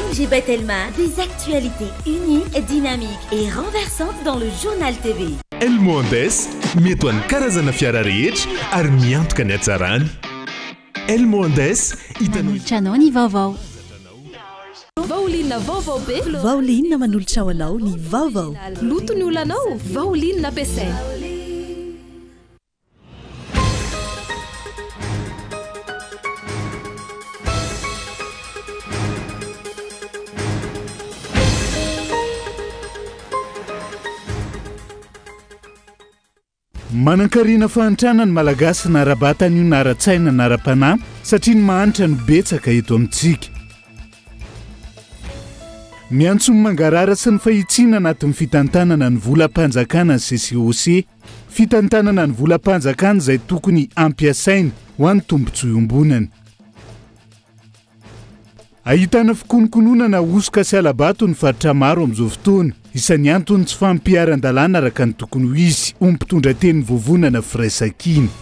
ONG Batelma, des actualités uniques, dynamiques et renversantes dans le Journal TV. El Mohandes, mety ho an'ny karazana fiara rehetra ary miantoka ny hatsarany. El Mohandes, hitanao. Manolotra anao ny vaovao. Vaoline vaovao be. Vaoline manolotra ho anao ny vaovao. Loto ny olanao, Vaoline ampiasaina. Manankarena fahantrana ny Malagasy na ara-batana io na ara-tsaina na ara-panahy satria ny mahantra no betsaka eto amintsika. Miantso ny mangarahara sy ny fahitsiana anatin'ny fitantanana ny volam-panjakana ny CCOC. Fitantanana ny volam-panjakana izay tokony hampiasaina ho an'ny tombontsoa iombonana. Ahitana fikononkononana hosoka sy hala-bato ny faritra maro amin'izao fotoana. Isan'ny antony tsy fampiharan-dalàna araka ny tokony ho izy, hoy ny mpitondra tenin'ny Vovonana Firaisankina.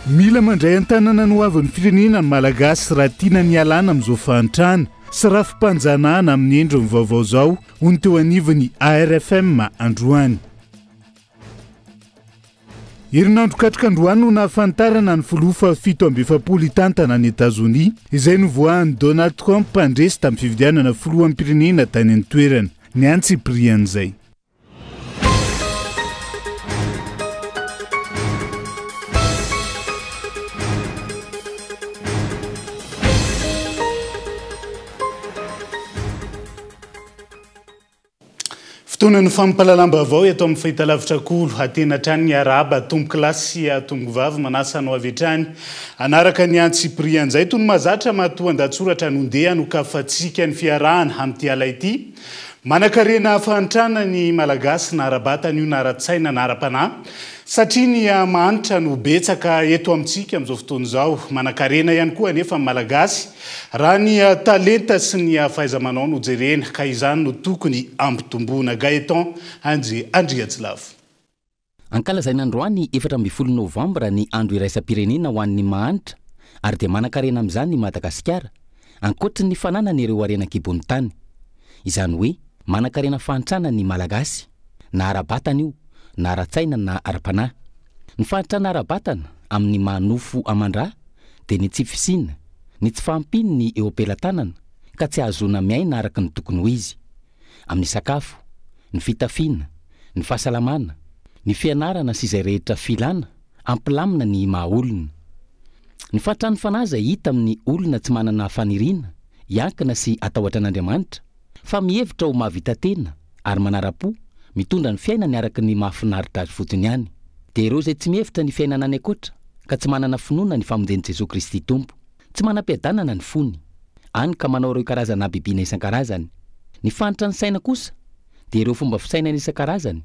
Mila mandray an-tanana ny hoavin'ny firenena ny Malagasy raha tiana ny hialana amin'izao fahantrana sy rafi-panjanahana amin'ny endriny vaovao izao, hoy ny teo anivon'ny ARFM androany. Herinandro katroka androany no nahafantarana ny filoha faha 47 hitantana an'i Etazonia, izay novoahan'i Donald Trump mpandresy tamin'ny fifidianana filoham-pirenena tany an-toerana. Ny antsipirian'izay. Fotoanan'ny fampahalalam-baovao eto amin'ny fahitalavitra Kolo. Atena hatrany ny arahaba tompokolahy sy tompokovavy manasa anao avy hatrany hanaraka ny antsipirian'izay. Toy ny mahazatra matoan-dahatsoratra no ndeha hanokafantsika ny fiarahana amin'ity ala ity. Manankarena fahantrana ny Malagasy na ara-batana io na ara-tsaina na ara-panahy satria ny mahantra no betsaka eto amintsika amin'izao fotoana izao. Manankarena ihany koa anefa ny Malagasy Raha ny talenta sy ny fahaiza-manao no jerena ka izany no tokony ampitomboana. Gaëtan Andry Andriatsilavo. Ankalazaina androany 14 novambra ny andro iraisam-pirenena ho an'ny mahantra ary dia manan-karena amin'izany i Madagasikara ankoatry ny fananany ireo harena an-kibon'ny tany. Izany hoe manan-karena fahantrana ny Malagasy, na ara-batana io, na ara-tsaina na ara-panahy. Ny fahantrana ara-batana amin'ny maha nofo aman-dra dia ny tsy fisiana, ny tsy fahampian'ny eo am-pelatanana ka tsy ahazoana miaina araka ny tokony ho izy, amin'ny sakafo, ny fitafiana, ny fahasalamana, ny fianarana sy izay rehetra filana hampilamina ny maha olona. Ny fahatran'ny fanahy izay hita amin'ny olona tsy manana faniriana hiankina sy hatahotra an'Andriamanitra fa mihevitra ho mahavita tena ary manara-po mitondra ny fiainany araka ny mahafinaritra azy fotsiny ihany. Dia ireo izay tsy mihevitra ny fiainana any ankoatra ka tsy manana finoana ny famonjen'i Jesoa Kristy Tompo. Tsy manam-piadanana ny fony, any ka manao ireo karazana habibiana isan-karazany. Ny fahantran'ny saina kosa dia ireo fomba fisainana isan-karazany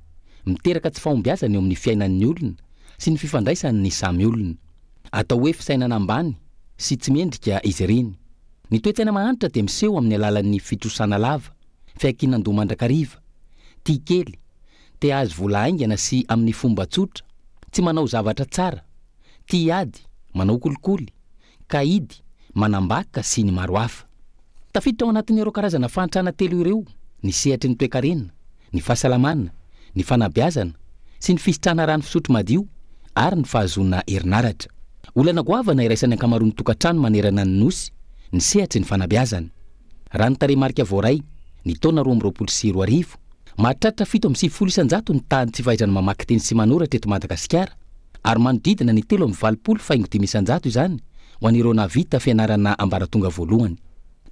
miteraka tsy fahombiazana eo amin'ny fiainan'ny olona sy ny fifandraisan'ny samy olona. Atao hoe fisainana ambany sy tsy mendrika izy ireny. Ny toe-tsaina mahantra dia miseho amin'ny alalan'ny fitrosana lava, fiankinan-doha mandrakariva, tia kely, te hahazo vola haingana sy amin'ny fomba tsotra, tsy manao zavatra tsara, tia ady, manao kolikoly, kahidy, manambaka sy ny maro hafa. Tafiditra ao anatin'ireo karazana fahantrana telo ireo ny sehatry ny toekarena, ny fahasalamana, ny fanabeazana sy ny fisitrahana rano fisotro madio ary ny fahazoana herinaratra. Olana goavana iraisan'ny ankamaroan'ny tokantrano manerana ny Nosy ny sehatry ny fanabeazana. Raha ny tarehimarika voaray, ny taona 2022, mahatratra 97% ny tahan'ny tsy fahaizana mamaky teny sy manoratra eto Madagasikara ary manodidina ny 83 faingo 5% izany ho an'ireo nahavita fianarana ambaratonga voalohany.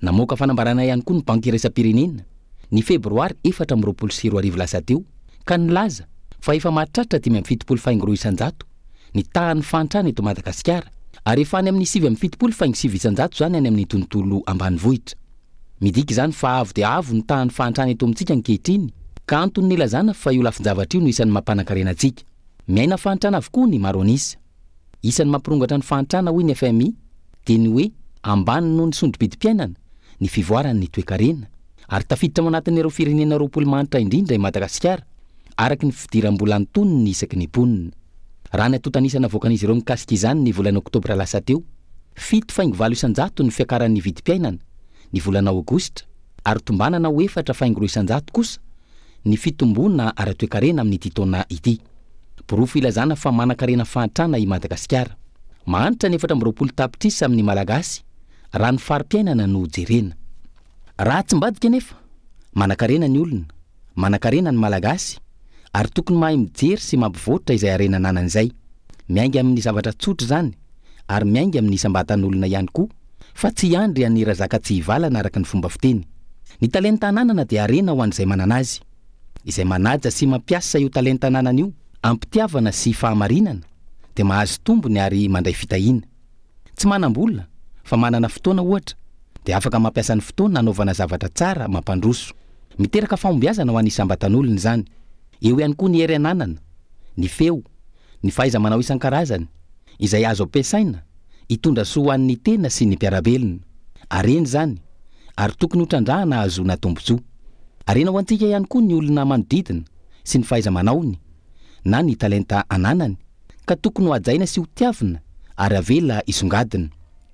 Namoaka fanambarana ihany koa ny Banky Iraisam-pirenena ny febroary 2024 lasa teo ka nilaza fa efa mahatratra 75 faingo 2% ny tahan'ny fahantrana eto Madagasikara ary efa any amin'ny 79 faingo 9% izany any amin'ny tontolo ambanivohitra. Midika izany fa avo dia avo ny tahan'ny fahantrana eto amintsika ankehitriny ka antony nilazana fa io lafin-javatra io no isan'ny mampanankarena antsika. Miaina fahantrana avokoa ny maro an'isa. Isan'ny mampirongatra ny fahantrana hoy ny FMI dia ny hoe ambany noho ny sondro-bidim-piainana ny fivoaran'ny toekarena ary tafiditra ao anatin'ireo firenena 20 mahantra indrindra i Madagasikara araka ny fidiram-bola antonony isaky ny mponina. Raha ny antontan'isa navoakan'izy ireo mikasika izany ny volana oktobra lasa teo. 7,8% ny fiakaran'ny vidim-piainana ny volana aogositra ary tombanana ho 4,2% kosa ny fitomboana ara-toekarena amin'ity taona ity. Porofo ilazana fa manankarena fahantrana i Madagasikara. Mahantra ny 24 tapitrisa amin'ny Malagasy raha ny fari-piainana no jerena. Raha atsimbadika anefa, manankarena ny olona, manankarena ny Malagasy ary tokony mahay mijery sy mampivoatra izay harena ananany izay. Miainga amin'ny zavatra tsotra izany ary miainga amin'ny isam-batan'olona ihany koa fa tsy hiandry an'i Razaka tsy hivalana araka ny fomba fiteny. Ny talenta ananana dia harena ho an'izay manana azy. Izay manaja sy mampiasa io talenta ananany io am-pitiavana sy fahamarinana dia mahazo tombony ary mandray fitahiana. Tsy manam-bola fa manana fotoana ohatra dia afaka mampiasa ny fotoana hanaovana zavatra tsara mampandroso. Miteraka fahombiazana ho an'ny isam-batan'olona izany. Eo ihany koa ny hery ananana, ny feo, ny fahaiza-manao isan-karazany, izay azo ampiasaina hitondra soa ho an'ny tena sy ny mpiara-belona. Harena izany, ary tokony hotrandrahana hahazoana tombontsoa. Harena ho antsika ihany koa ny olona manodidina sy ny fahaiza-manaony na ny talenta ananany, ka tokony hohajaina sy hotiavina ary avela hisongadina.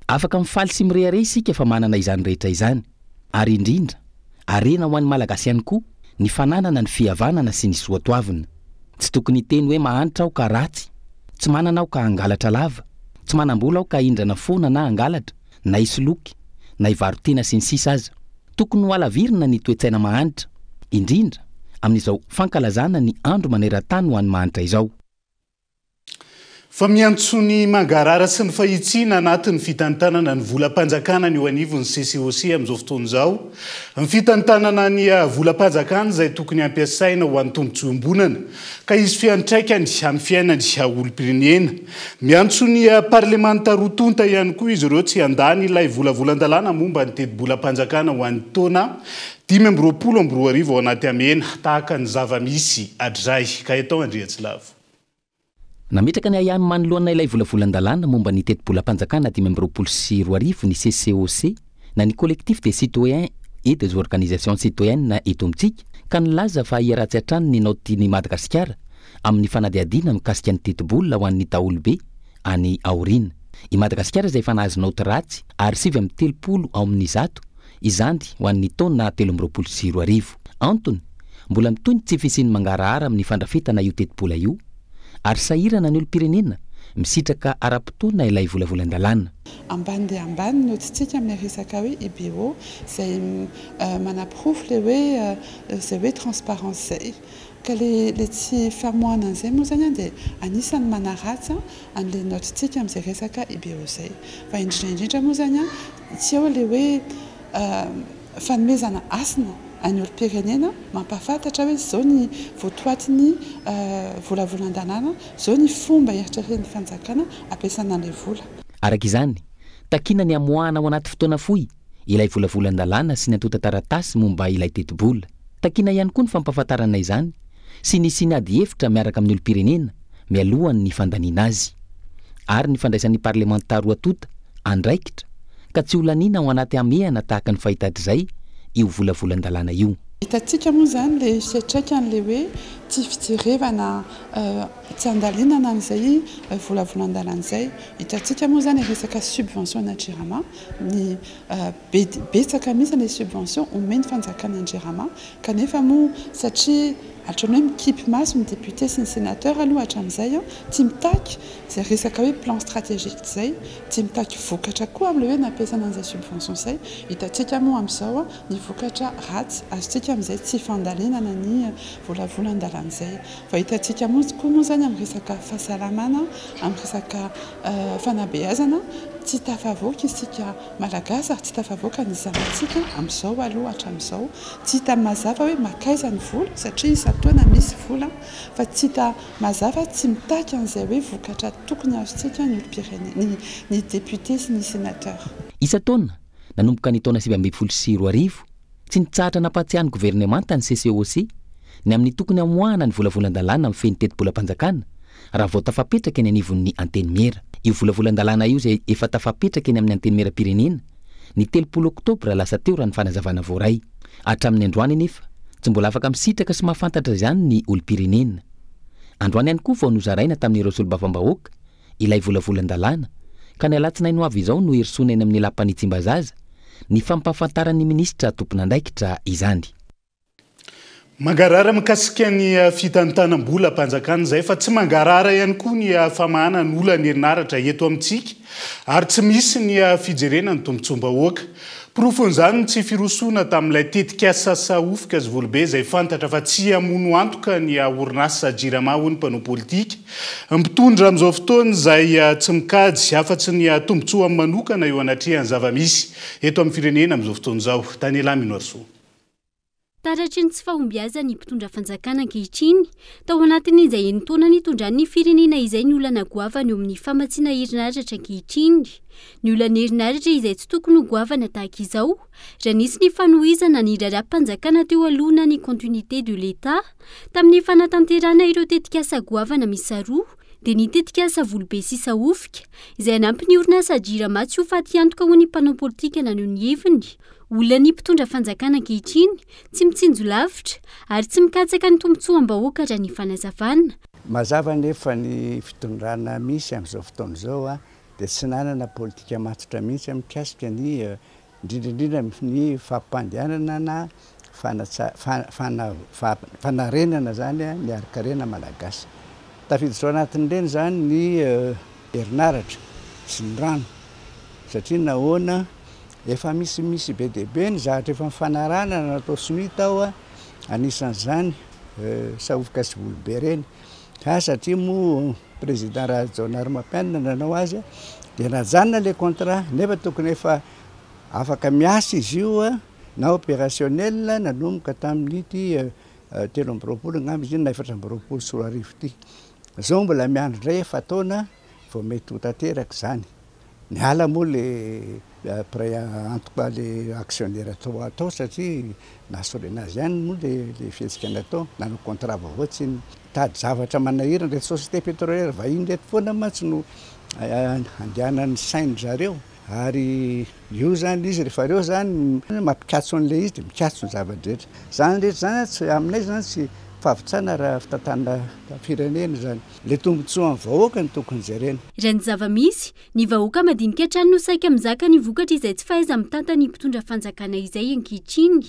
Afaka mifaly sy mirehareha isika fa manana izany rehetra izany. Ary indrindra, harena ho an'ny Malagasy ihany koa ny fananana ny fihavanana sy ny soatoavina. Tsy tokony hiteny hoe mahantra aho ka ratsy, tsy manana aho ka hangalatra lava, tsy manam-bola aho ka hindrana foana na hangalatra, na hisoloky, na hivaro-tena sy ny sisa aza. Tokony ho halavirina ny toe-tsaina mahantra, indrindra amin'izao fankalazana ny andro maneran-tany ho an'ny mahantra izao. Fa miantso ny mangarahara sy ny fahitsiana anatin'ny fitantanana ny volam-panjakana ny eo anivon'ny CCOC amin'izao fotoana izao. Ny fitantanana ny volam-panjakana izay tokony hampiasaina ho an'ny tombontsoa iombonana ka hisy fiantraikany amin'ny fiainan'ny olom-pirenena. Miantso ny parlemanta roa tonta ihany koa izy ireo tsy handany ilay volavolan-dalàna momba ny tetibolam-panjakana ho an'ny taona 2025 ao anaty hamehana tahaka ny zava-misy hatrizay. Gaëtan Andriantsilavo. Nametraka ny ahiahy manoloana ilay volavolan-dalàna momba ny tetibolam-panjakana 2025 ny CCOC na ny Collectif des citoyens et des organisations citoyennes eto amintsika ka nilaza fa hiharatsy hatrany ny naotin'i Madagasikara amin'ny fanadihadiana mikasika ny tetibola ho an'ny daholobe any aoriana. I Madagasikara izay efa nahazo naoty ratsy ary 39 ao amin'ny 100 izany ho an'ny taona 2023. Antony, mbola mitohy ny tsy fisian'ny mangarahara amin'ny fandrafetana io tetibola io ary sahirana ny olom-pirenena misitraka ara-potoana ilay volavolan-dalàna. Ambany dia ambany ny naotintsika amin'ilay resaka hoe IBO izay manaporofo ilay hoe izay hoe transparence izay. Ka ilay tsy famoahana an'izay moa izany dia anisan'ny manaratsy an'ilay naotintsika amin'izay resaka IBO izay. Fa indrindra indrindra moa izany tsy eo ilay hoe fanomezana hasina an'ny olom-pirenena mampahafantatra hoe izao ny votoatin'ny volavolan-dalàna, izao ny fomba eritreretin'ny fanjakana ampiasana an'ilay vola. Araka izany, takiana ny hamoahana ao anaty fotoana fohy ilay volavolan-dalàna sy ny antontan-taratasy momba ilay tetibola. Takiana ihany koa ny fampahafantarana izany sy ny hisian'ny ady hevitra miaraka amin'ny olom-pirenena mialohan'ny fandaniana azy. Ary ny fandraisan'ny parlemanta roa tonta andraikitra ka tsy ho laniana ao anaty hamehana tahaka ny fahita hatrizay io volavolan-dalàna io. Hitantsika moa izany ilay fiantraikan'ilay hoe tsy fijerevana tsy andalinana an'izay volavolan-dalàna izay. Hitantsika moa izany resaka subvention ana Jirama, ny be betsaka mihitsy ilay subvention omen'ny fanjakana an'i Jirama kanefa moa satria hatramin'ny hoe mikipy maso ny député sy ny sénateur aloha hatramin'izay tsy mitaky izay resaka hoe plan stratégique izay, tsy mitaky vokatra koa amin'ilay hoe nampiasana an'izay subvention izay. Hitantsika moa amin'izao ny vokatra ratsy azontsika amin'izay tsy fandalinana ny volavolan-dalàna izay. Fa hitantsika moa koa moa izany amin'ny resaka fahasalamana, amin'ny resaka fanabeazana, tsy tafavoaka isika Malagasy ary tsy tafavoaka ny zanatsika amin'izao aloha hatramin'izao. Tsy hita mazava hoe mankaiza ny vola satria isan-taona misy vola fa tsy hita mazava, tsy mitaky an'izay hoe vokatra tokony azontsika ny olom-pirenena, ny député sy ny sénateur. Isan-taona, nanomboka ny taona 2019, tsy nitsahatra nampahatsiahy ny governemanta ny CCOC ny amin'ny tokony hamoahana ny volavolan-dalàna mifehy ny tetibolam-panjakana raha vao tafapetraka eny anivon'ny Antenimiera. Io volavolan-dalàna io izay efa tafapetraka eny amin'ny Antenimieram-pirenena ny 30 oktobra lasa teo raha ny fanazavana voaray. Hatramin'ny androany anefa, tsy mbola afaka misitraka sy mahafantatra izany ny olom-pirenena. Androany ihany koa vao nozaraina tamin'ireo solombavambahoaka ilay volavolan-dalàna Ka ny alatsinainy ho avy izao no hirosoana eny amin'ny lapan'i Tsimbazaza ny fampahafantaran'ny minisitra tompon'andraikitra izany. Mangarahara mikasika ny fitantanam-bolam-panjakana izay fa tsy mangarahara ihany koa ny famahana ny olan'ny herinaratra eto amintsika ary tsy misy ny fijerena ny tombontsoam-bahoaka. Porofon'izany ny tsy firosoana tamin'ilay tetikasa Sahofika sy Volobe izay fantatra fa tsy hamono antoka ny orinasa Jirama hoy ny mpanao politika mpitondra amin'izao fotoana izay tsy mikajy afa-tsy ny tombontsoany manokana eo anatrehan'ny zava-misy eto amin'ny firenena amin'izao fotoana izao. Daniela Minoarisoa. Taratry ny tsy fahombiazan'ny mpitondra fanjakana ankehitriny, tao anatin'izay enin-taona nitondran'ny firenena izay ny olana goavana eo amin'ny famatsiana herinaratra ankehitriny. Ny olan'ny herinaratra izay tsy tokony ho goavana tahaka izao, raha nisy ny fanohizana ny raharaham-panjakana teo aloha na ny continuité de l'Etat, tamin'ny fanatanterahana ireo tetikasa goavana miisa roa, dia ny tetikasa Volobe sy Sahofika, izay hanampy ny orinasa Jirama tsy ho faty antoka ho ny mpanao politika naneho ny heviny. Olan'ny mpitondra fanjakana ankehitriny, tsy mitsinjo lavitra ary tsy mikatsaka ny tombontsoam-bahoaka raha ny fanazavana. Mazava anefa ny fitondrana misy amin'izao fotoana izao dia tsy nanana politika matotra mihitsy mikasika ny indrindra indrindra ny fampandehanana na fanarenana izany ny harinkarena malagasy. Tafiditra ao anatin'ireny izany ny herinaratra sy ny rano satria nahoana? Efa misimisy be dia be ny zavatra efa nifanarahana na natao sonia tao, anisan'izany Sahovoka sy Volobe ireny, ka satria moa Président Rajaonarimampianina nanao azy dia najanona ilay contrat nefa tokony efa afaka miasa izy io na opérationnel nanomboka tamin'ity 23 angamba izy iny na 2024 ity. Izao mbola miandry indray efa-taona vao mety ho tanteraka izany. Niala moa le mpiray antoka le actionnaire tao atao satria nahasorena azy ihany moa le le fihetsika natao, nanao contrat vaovao tsy nitady zavatra manahirana, ireto société pétrolière vahiny ireto foana mantsy no andehanan'ny sain-dry zareo ary io zany izy rehefa reo zany mampikatso an'le izy de mikatso ny zava-drehetra, zany rehetra zany tsy aminay zany tsy fahavitsana raha fitantanana firenena zany. Le tombotsoan'ny vahoaka no tokony jerena. Raha ny zava-misy, ny vahoaka madinika hatrany no saika mizaka ny vokatry izay tsy fahaiza-mitantan'ny mpitondra fanjakana izay ankehitriny.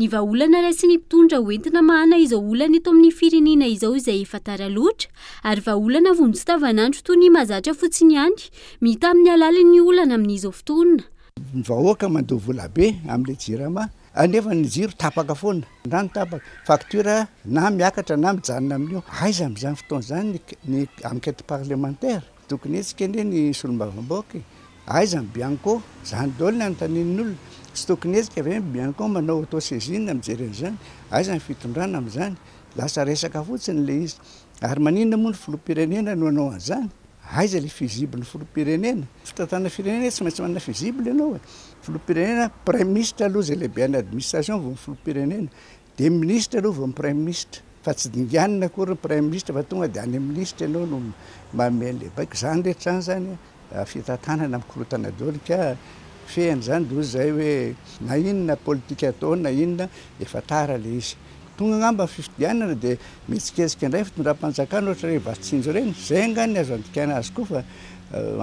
Ny vahaolana raisin'ny mpitondra ho entina mahana izao olana eto amin'ny firenena izao izay efa tara loatra ary vahaolana vonjy tavanandro toy ny mahazatra fotsiny ihany mita amin'ny alalin'ny olana amin'izao fotoana. Ny vahoaka mandoa vola be amin'ilay jirama Anefa ny jiro tapaka foana, ny rano tapaka, facture na miakatra na mijanona amin'io. Aiza amin'izany fotoana izany ny enquête parlementaire? Tokony hetsika anie ny solombavambahoaka e! Aiza ny Bianco? Izany daholo ny anontanian'ny olona. Tsy tokony hetsika ve ny Bianco manao auto-saisine mijery an'izany? Aiza ny fitondrana amin'izany? Lasa resaka fotsiny ilay izy. Ary maninona moa ny filoham-pirenena no hanao an'izany? Aiza ilay fusible ny filoham-pirenena? Fitantanana firenena tsy maintsy manana fusible ianao e! Filoham-pirenena, praiminisitra aloha izay lehiben'ny administration vao ny filoham-pirenena, dia ny minisitra aloha vao ny praiminisitra, fa tsy dinganina akory ny praiminisitra fa tonga dia any amin'ny minisitra ianao no manome an'ilay baiko, izany rehetra izany izany fitantanana mikorontana daholo ka fehiny izany dia hoy izahay hoe na inona politika atao na inona efa tara ilay izy. Tonga angamba ny fifidianana dia mihetsiketsika indray ny fitondram-panjakana ohatra ireny vatsy tsinjo ireny, izay angaha ny azo andikana azy koa fa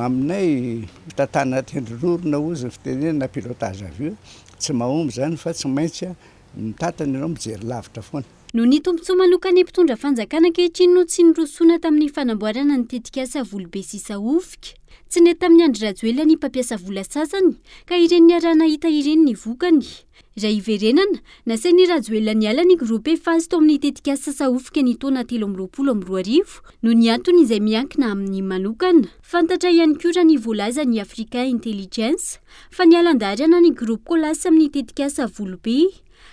aminay fitantanana tendron'orona hozy ny fitenenana na pilotage à vue tsy mahomby izany fa tsy maintsy mitantana ianao mijery lavitra foana. Noho ny tombontsoa manokan'ny mpitondra fanjakana ankehitriny no tsy nirosoana tamin'ny fanamboarana ny tetikasa Volobe sy Sahofika. Tsy nety tamin'i Andry Rajoelina ny mpampiasa vola sasany ka ireny niaraha-nahita ireny ny vokany. Raha hiverenana, nasain'i Rajoelina niala ny groupe Eiffage tao amin'ny tetikasa Sahofika ny taona 2023 noho ny antony izay miankina aminy manokana. Fantatra ihany koa raha ny voalazan'ny Africa Intelligence fa niala an-daharana ny groupe Colas amin'ny tetikasa Volobe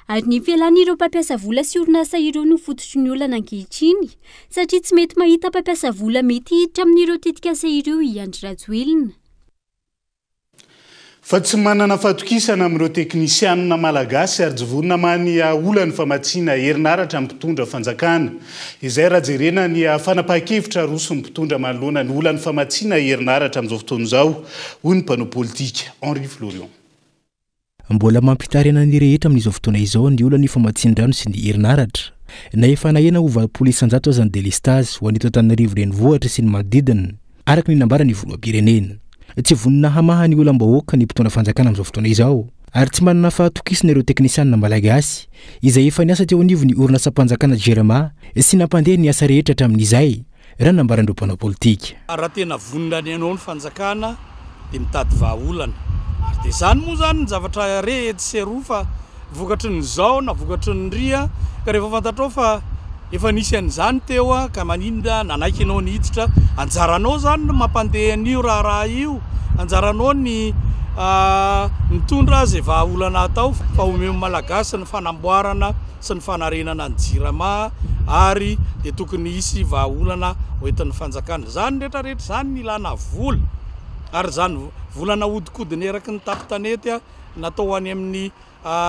ary ny fialan'ireo mpampiasa vola sy orinasa ireo no fototry ny olana ankehitriny satria tsy mety mahita mpampiasa vola mety hiditra amin'ireo tetikasa ireo i Andry Rajoelina. Fa tsy manana fatokisana amin'ireo teknisianina malagasy ary tsy vonona hamaha ny olan'ny famatsiana herinaratra ny mpitondra fanjakana. Izay raha jerena ny fanapahan-kevitra aroson'ny mpitondra manoloana ny olan'ny famatsiana herinaratra amin'izao fotoana izao, hoy ny mpanao politika Henri Florian. Mbola mampitaraina ny rehetra amin'izao fotoana izao ny olan'ny famatsian-drano sy ny herinaratra. Na efa nahena ho 80% aza ny delestazy ho an'eto Antananarivo Renivohitra sy ny manodidina, araka ny nambaran'ny filoham-pirenena. Tsy vonona hamaha ny olam-bahoaka ny mpitondra fanjakana amin'izao fotoana izao ary tsy manana fahatokisana ireo teknisianina malagasy izay efa niasa teo anivon'ny orinasam-panjakana Jirama sy nampandeha ny asa rehetra hatramin'izay, raha ny nambaran'ireo mpanao politika. Raha tena vonona ny hanao ny fanjakana dia mitady vahaolana. Ary dia izany moa izany ny zavatra re etsy sy eroa fa vokatry ny zao na vokatry ny ria ka rehefa fantatrao fa efa nisy an'izany teo ka maninona nanaiky ianao ny hiditra, anjaranao izany no mampandeha an'io raharaha io, anjaranao ny mitondra izay vahaolana atao fa omeo ny Malagasy ny fanamboarana sy ny fanarenana ny Jirama ary dia tokony hisy vahaolana hoentin'ny fanjakana. Izany rehetra rehetra izany no ilana vola ary izany vola nahodinkodina eraky ny tampon-tanety natao any amin'ny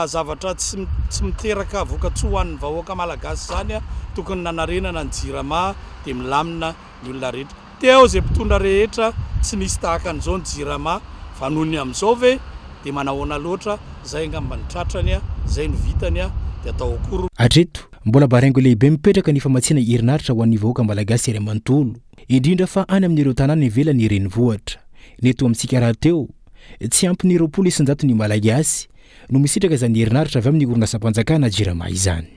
zavatra tsy tsy miteraka vokatsoa ho an'ny vahoaka malagasy izany tokony nanarenana ny Jirama dia milamina ny olona rehetra. Teo izay mpitondra rehetra tsy nisy tahaka an'izao ny Jirama fa noho ny amin'izao ve dia manahoana loatra, izay angamba ny tratrany, izay no vitany dia atao akory. Hatreto, mbola baraingo lehibe mipetraka ny famatsiana herinaratra ho an'ny vahoaka malagasy iray manontolo, indrindra fa any amin'ireo tanàna ivelan'ny renivohitra. Ny eto amintsika rahateo, tsy ampy ny 20% ny Malagasy no misitraka izany herinaratra avy amin'ny orinasam-panjakana Jirama izany.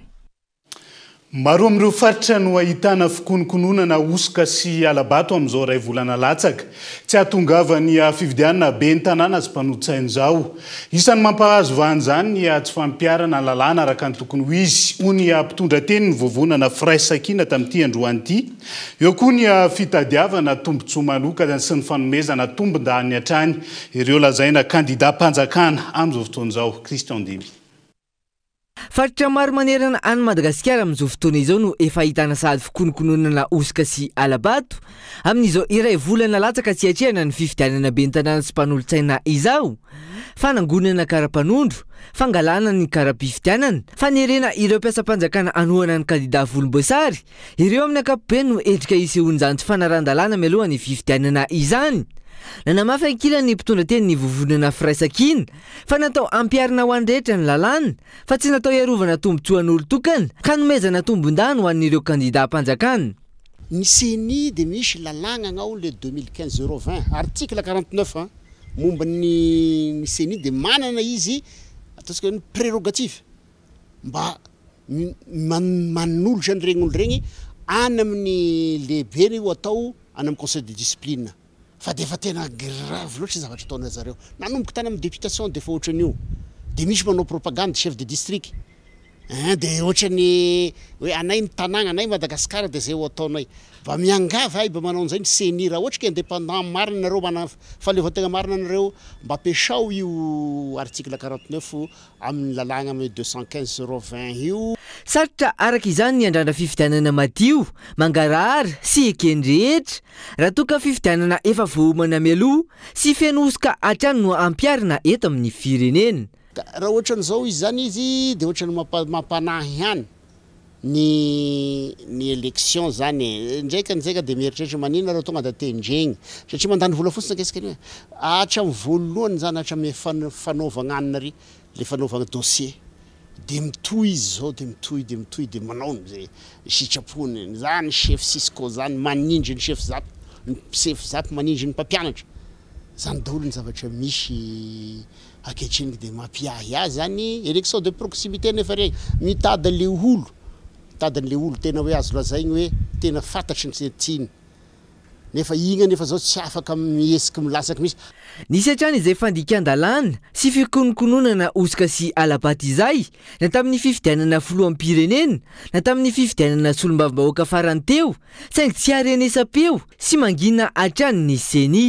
Maro amin'ireo faritra no ahitana fikononkononana hosoka sy hala-bato amin'izao iray volana latsaka tsy hahatongavan'ny fifidianana ben'ny tanàna sy mpanolotsaina izao. Isan'ny mampahazo vahana izany ny tsy fampiharana ny lalàna araka ny tokony ho izy, hoy ny mpitondra tenin'ny Vovonana Firaisankina tamin'ity androany ity. Eo koa ny fitadiavana tombontsoa manokana sy ny fanomezana tombondahiny hatrany ireo lazaina kandidam-panjakana amin'izao fotoana izao. Christian Dimy. Faritra maro manerana an'i Madagasikara amin'izao fotoana izao no efa ahitana sahady fikononkononana hosoka sy hala-bato amin'izao iray volana latsaka tsy hiatrehana ny fifidianana ben'ny tanàna sy mpanolotsaina izao. Fanangonana kara-panondro, fangalana ny kara-pifidianana, fanerena ireo mpiasam-panjakana hanohana ny kandida volomboasary, ireo amin'ny ankapobeny no endrika isehoan'izany tsy fanarahan-dalàna mialoha ny fifidianana izany. Nanamafy ankilany ny mpitondra tenin'ny Vovonana Firaisankina Fa natao hampiharina ho an'ny rehetra ny lalàna, fa tsy natao hiarovana tombontsoan'olon-tokana, ka hanomezana tombon-dany ho an'ireo kandidam-panjakana. Ny ceni dia misy lalàgna agnao le 2015 0 20 article 49 momba ny ny ceni dia manana izy ataontsika hoe ny prérogative mba manolotra an'iregny olo regny any amin'ny lehibeny io atao any amin'ny conseil de discipline. Fa dia efa tena grave loatra zavatra ataonay zareo. Nanomboka tany amin'ny députation dia efa ohatran'io. Dia misy manao propagande chef de district. Hein dia ohatran'ny hoe anay ny tanàgna, anay Madagascar dia zay ho ataonay. Mba miangavy ahy mba manao an'izay ny ceni raha ohatra ka indépendant marina nareo, manana fahaleovantena marina nareo, mba ampiasao io article 49 amin'ny lalàgna amin'ny 215 0 20 io. Sarotra araka izany ny handrandra fifidianana madio, mangarahara sy eken'ny rehetra, raha toa ka fifidianana efa voaomana mialoha sy feno hosoka hatrany no ampiharina eto amin'ny firenena. Ka raha ohatran'izao izy izany izy dia ohatran'ny mampanahy ihany ny ny election zany e! Ndraika ndraika dia mieritreritra maninona reo tonga da tendregny satria mandany vola fotsiny akesika anio e! Hatramin'ny voalohany zany hatramin'ny fanaovagna anona ry le fanaovagna dossier de mitohy izy zao de mitohy de mitohy de manao ze sitrapony zany chef cisco zany manindry ny chef zap ny chef zap manindry ny mpampianatra zany daholo ny zavatra misy Ankehitriny dia mampiahiahy zany election de proximité nefa regny mitady anle olo, mitady anle olo tena hoe azo lazaigny hoe tena fantatry ny tiany nefa igny anefa zao tsy afaka mihesiky milatsaky mihitsy. Nisy hatrany izay fandikan-dalàna sy fikononkononana hosoka sy hala-bato izay na tamin'ny fifidianana filoham-pirenena na tamin'ny fifidianana solombavambahoaka farany teo saingy tsy harenesam-peo sy mangina hatrany ny Ceni.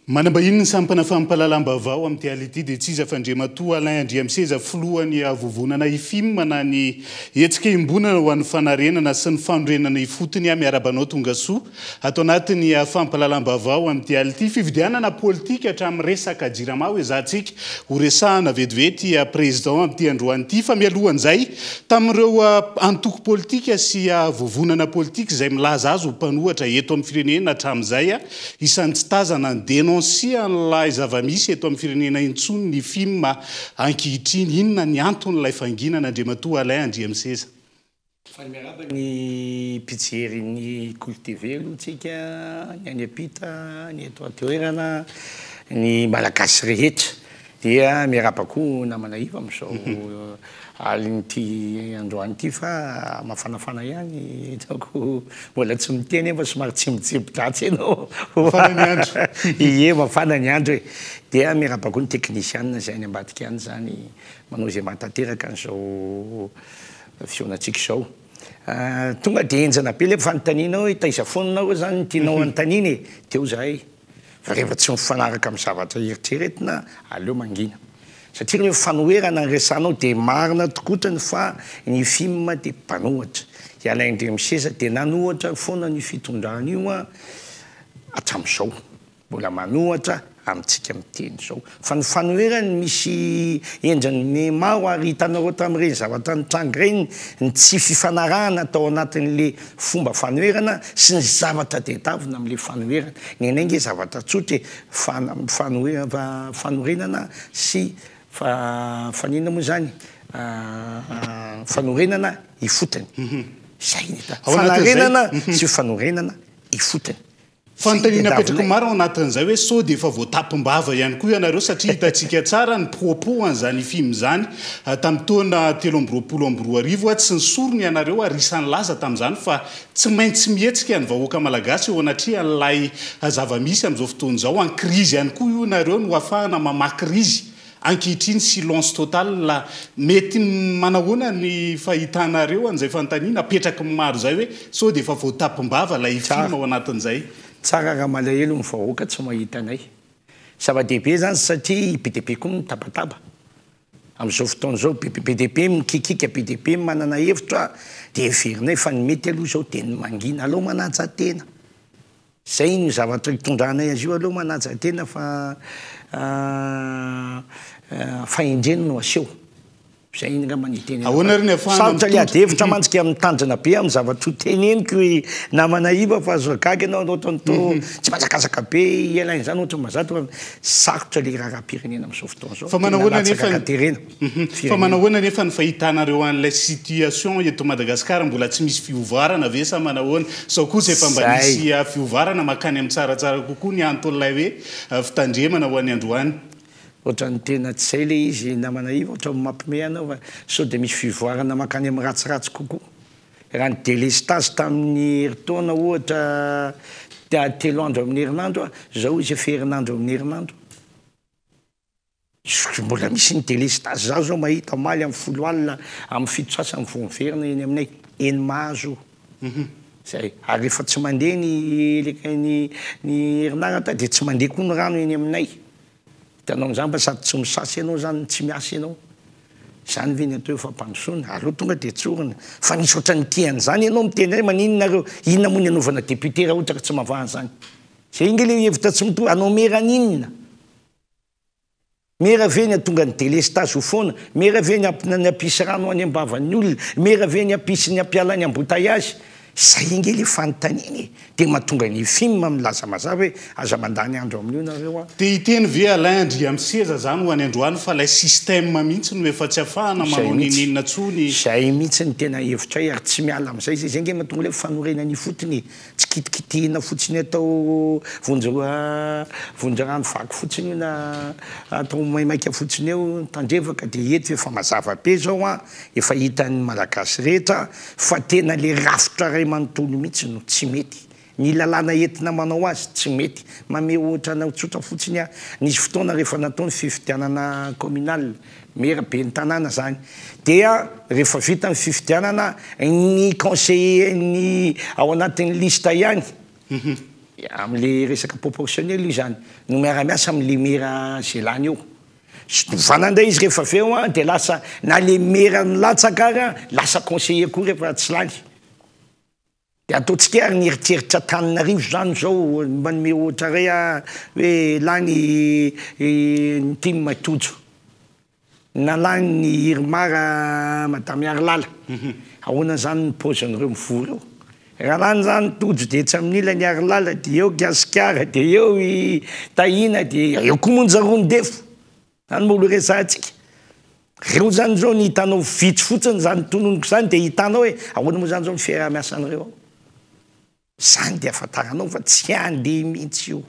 Manambahiny ny sampana fampahalalam-baovao amin'ity alina ity dia tsy iza fa Andriamatoa Alain Andriamiseza, filohan'ny Vovonana IFIM na ny Hetsika Iombonana ho an'ny Fanarenana sy ny Fanorenana Ifotony. Miarahaba anao tongasoa ato anatin'ny fampahalalam-baovao amin'ity alina ity. Fividianana politika hatramin'ny resaka Jirama ho ezahantsika ho resahana vetivety Président amin'ity androany ity. Fa mialohan'izay, tamin'ireo antoko politika sy vovonana politika izay milaza azy ho mpanohatra eto amin'ny firenena hatramin'izay, Isan'ny tsy tazana ni-denoncer an'ilay zava-misy eto amin'ny firenena intsony ny fim ankehitriny. Inona ny anton'ilay fanginana Andriamatoa Alain Andriamiseza? Faly miarahaba ny mpijery ny Kolo TV aloha tsika, ny any am-pita, ny eto an-toerana, ny Malagasy rehetra. Dia miarahaba koa namana Iva amin'izao alin'ity androany ity fa mafanafana ihany hitako mbola tsy miteny aho fa somary tsimotsimo-dratsy ianao. Mafana ny andro. Ie, mafana ny andro e. Dia miarahaba koa ny teknisianina izay any ambadika any izany manao izay mahatanteraka an'izao fihaonantsika izao. Tonga dia henjana be ilay fanontanianao hoe taiza foana nareo izany no tianao hanontaniana e? Teo izahay. Fa rehefa tsy mifanaraka amin'ny zavatra eritreretina, aleo mangina. Satria rehefa fanoherana ny resahanao dia marina tokotrany fa ny fim dia mpanohatra. I Alain Andriamiseza dia nanohatra foana an'io fitondrana io hatramin'izao. Mbola manohatra amintsika miteny izao. Fa ny fanoherany misy endriny maro ary hitanareo tamin'ireny zavatra nitranga ireny ny tsy fifanarahana tao anatin'le fomba fanoherana sy ny zavatra tedavina amin'le fanoherana. Ny anay nge zavatra tsotra e, fanorenana sy faninona moa izany, fanorenana ifotony. Izay ny Ao anatin'izay. Fanarenana sy fanorenana ifotony. Fanontaniana apetrako maro ao anatin'izay hoe sao dia efa voatapim-bava ihany koa ianareo satria hitantsika tsara ny propos an'izany film izany tamin'ny taona 2023 tsy nisorona ianareo ary isan'ny nilaza tamin'izany fa tsy maintsy mihetsika ny vahoaka malagasy eo anatrehan'ilay zava-misy amin'izao fotoana izao en crise ihany koa io nareo no afahana mamaha krizy Ankehitriny silence total, mety manahoana ny fahitanareo an'izay fanontaniana apetraky ny maro izay hoe sao dia efa voatapim-bava ilay film ao anatin'izay? Tsara raha malahelo ny vahoaka tsy mahita anay. Zava-dehibe izany satria be dia be koa ny mitabataba amin'izao fotoana izao, be dia be mikikika, be dia be manana hevitra dia heverinay fa ny mety aloha izao dia ny mangina, aleo manaja tena. Zay no zavatra itondranay azy io aleo manaja tena fa fahendrena no aseho. Zay angamba ny itenenako Ahoana ary ny azy. afahana Sarotra le mitondra? ady hevitra mantsy ka mitandrina be amin'ny zavatra ho teneniko i namana Iva fa azo gaga ianao ohatran'ny toa tsy mihazakazaka be i Alain zany ohatran'ny mahazatra fa sarotra le raharaham-pirenena amin'izao fotoana izao. Fa Tena manahoana latsaka anefa ny an-katerena. Fa manahoana anefa ny fahitanareo an'ilay situation eto Madagascar mbola tsy misy fiovarana ve sa manahoana? Sao kosa efa mba nisy fiovarana makany amin'ny tsaratsara kokoa ny anton'ilay hoe fitandremana ho an'ny androany? Ohatran'ny tena tsy zay le izy namana Yves, ohatran'ny mampime anao fa sao dia misy fivoarana mankany amin'ny ratsiratsy kokoa. Raha ny delestazy tamin'ny herintaona ohatra telo andro amin'ny herinandro, zao izy efa herinandro amin'ny herinandro. Mbola misy ny delestazy, zaho zao mahita omaly amin'ny folo alina, amin'ny fito sasany vao miverina eny aminay, eny Mahazo. Zay, ary rehefa tsy mandeha ny ny ny herinaratra dia tsy mandeha koa ny rano eny aminay. Hitanao amin'izany fa sady tsy misasa ianao zany no tsy miasa ianao. Izany ve ny atao hoe fampandrosoana? Aleo tonga dia tsorina. Fa nisy ohatran'ny tia an'izany ianao miteny hoe maninona nareo, inona moa ny anaovana député raha ohatra ka tsy mahavaha an'izany. Zay ange le hevitra tsy mitovy, hanao mera an'inona? Mera ve ny hatonga ny delestazy ho foana? Mera ve ny ny hampisy rano any am-bavan'ny olona? Mera ve ny hampisy ny hampiala ny embouteillages? Zay ange le fanontaniana e! Dia mahatonga ny fim milaza mazava hoe aza mandany andro amin'io nareo an! Te hiteny ve Alain Andriamiseza zany ho any androany fa ilay système mihitsy no efa tsy afahana Izay manao mihitsy. n'inon'inona tsony? Izay mihitsy no tena hevitray ary tsy miala amin'izay izay. Izay ange mahatonga ilay hoe fanorenana ifotony e! Tsy kitikitihina fotsiny atao vonjy vonjy rano vaky fotsiny io na atao maimaika fotsiny eo tandrevaka dia eto efa mazava be zao an, efa hitan'ny Malagasy rehetra fa tena le rafitra iray manontolo mihitsy no tsy mety. Ny lalàna entina manao azy tsy mety. Mamehy ohatra anao tsotra fotsiny aho, nisy fotoana rehefa natao ny fifidianana communal, Maire ben'ny tanàna zany dia rehefa vita ny fifidianana ny conseiller ny ao anatin'ny liste ihany amle resaka proportionnel io zany no miara-miasa amle maire ze lany eo, ovana ndray izy rehefa avy eo an de lasa na le maire nilatsaka ary an lasa conseiller koa rehefa tsy lany. Dia ataontsika ary ny eritreritra Antananarivo izany izao, manome ohatra iray aho hoe lany ny tim Tojo, na lany ny Irmar Madame Harilala, ahoana izany ny paozin'ireo mivory eo? Raha lany izany Tojo dia etsy amin'ny ilany Harilala, dia eo Gasikara, dia eo i Tahina, dia eo koa Monja Roindefo, izany mbola ho resahantsika. Reo zany zao ny hitanao vitsy fotsiny zany tononiko zany dia hitanao hoe ahoana moa zany zao ny fiaraha-miasan'ireo ao. Zany dia ahafantaranao fa tsy handeha mihitsy io.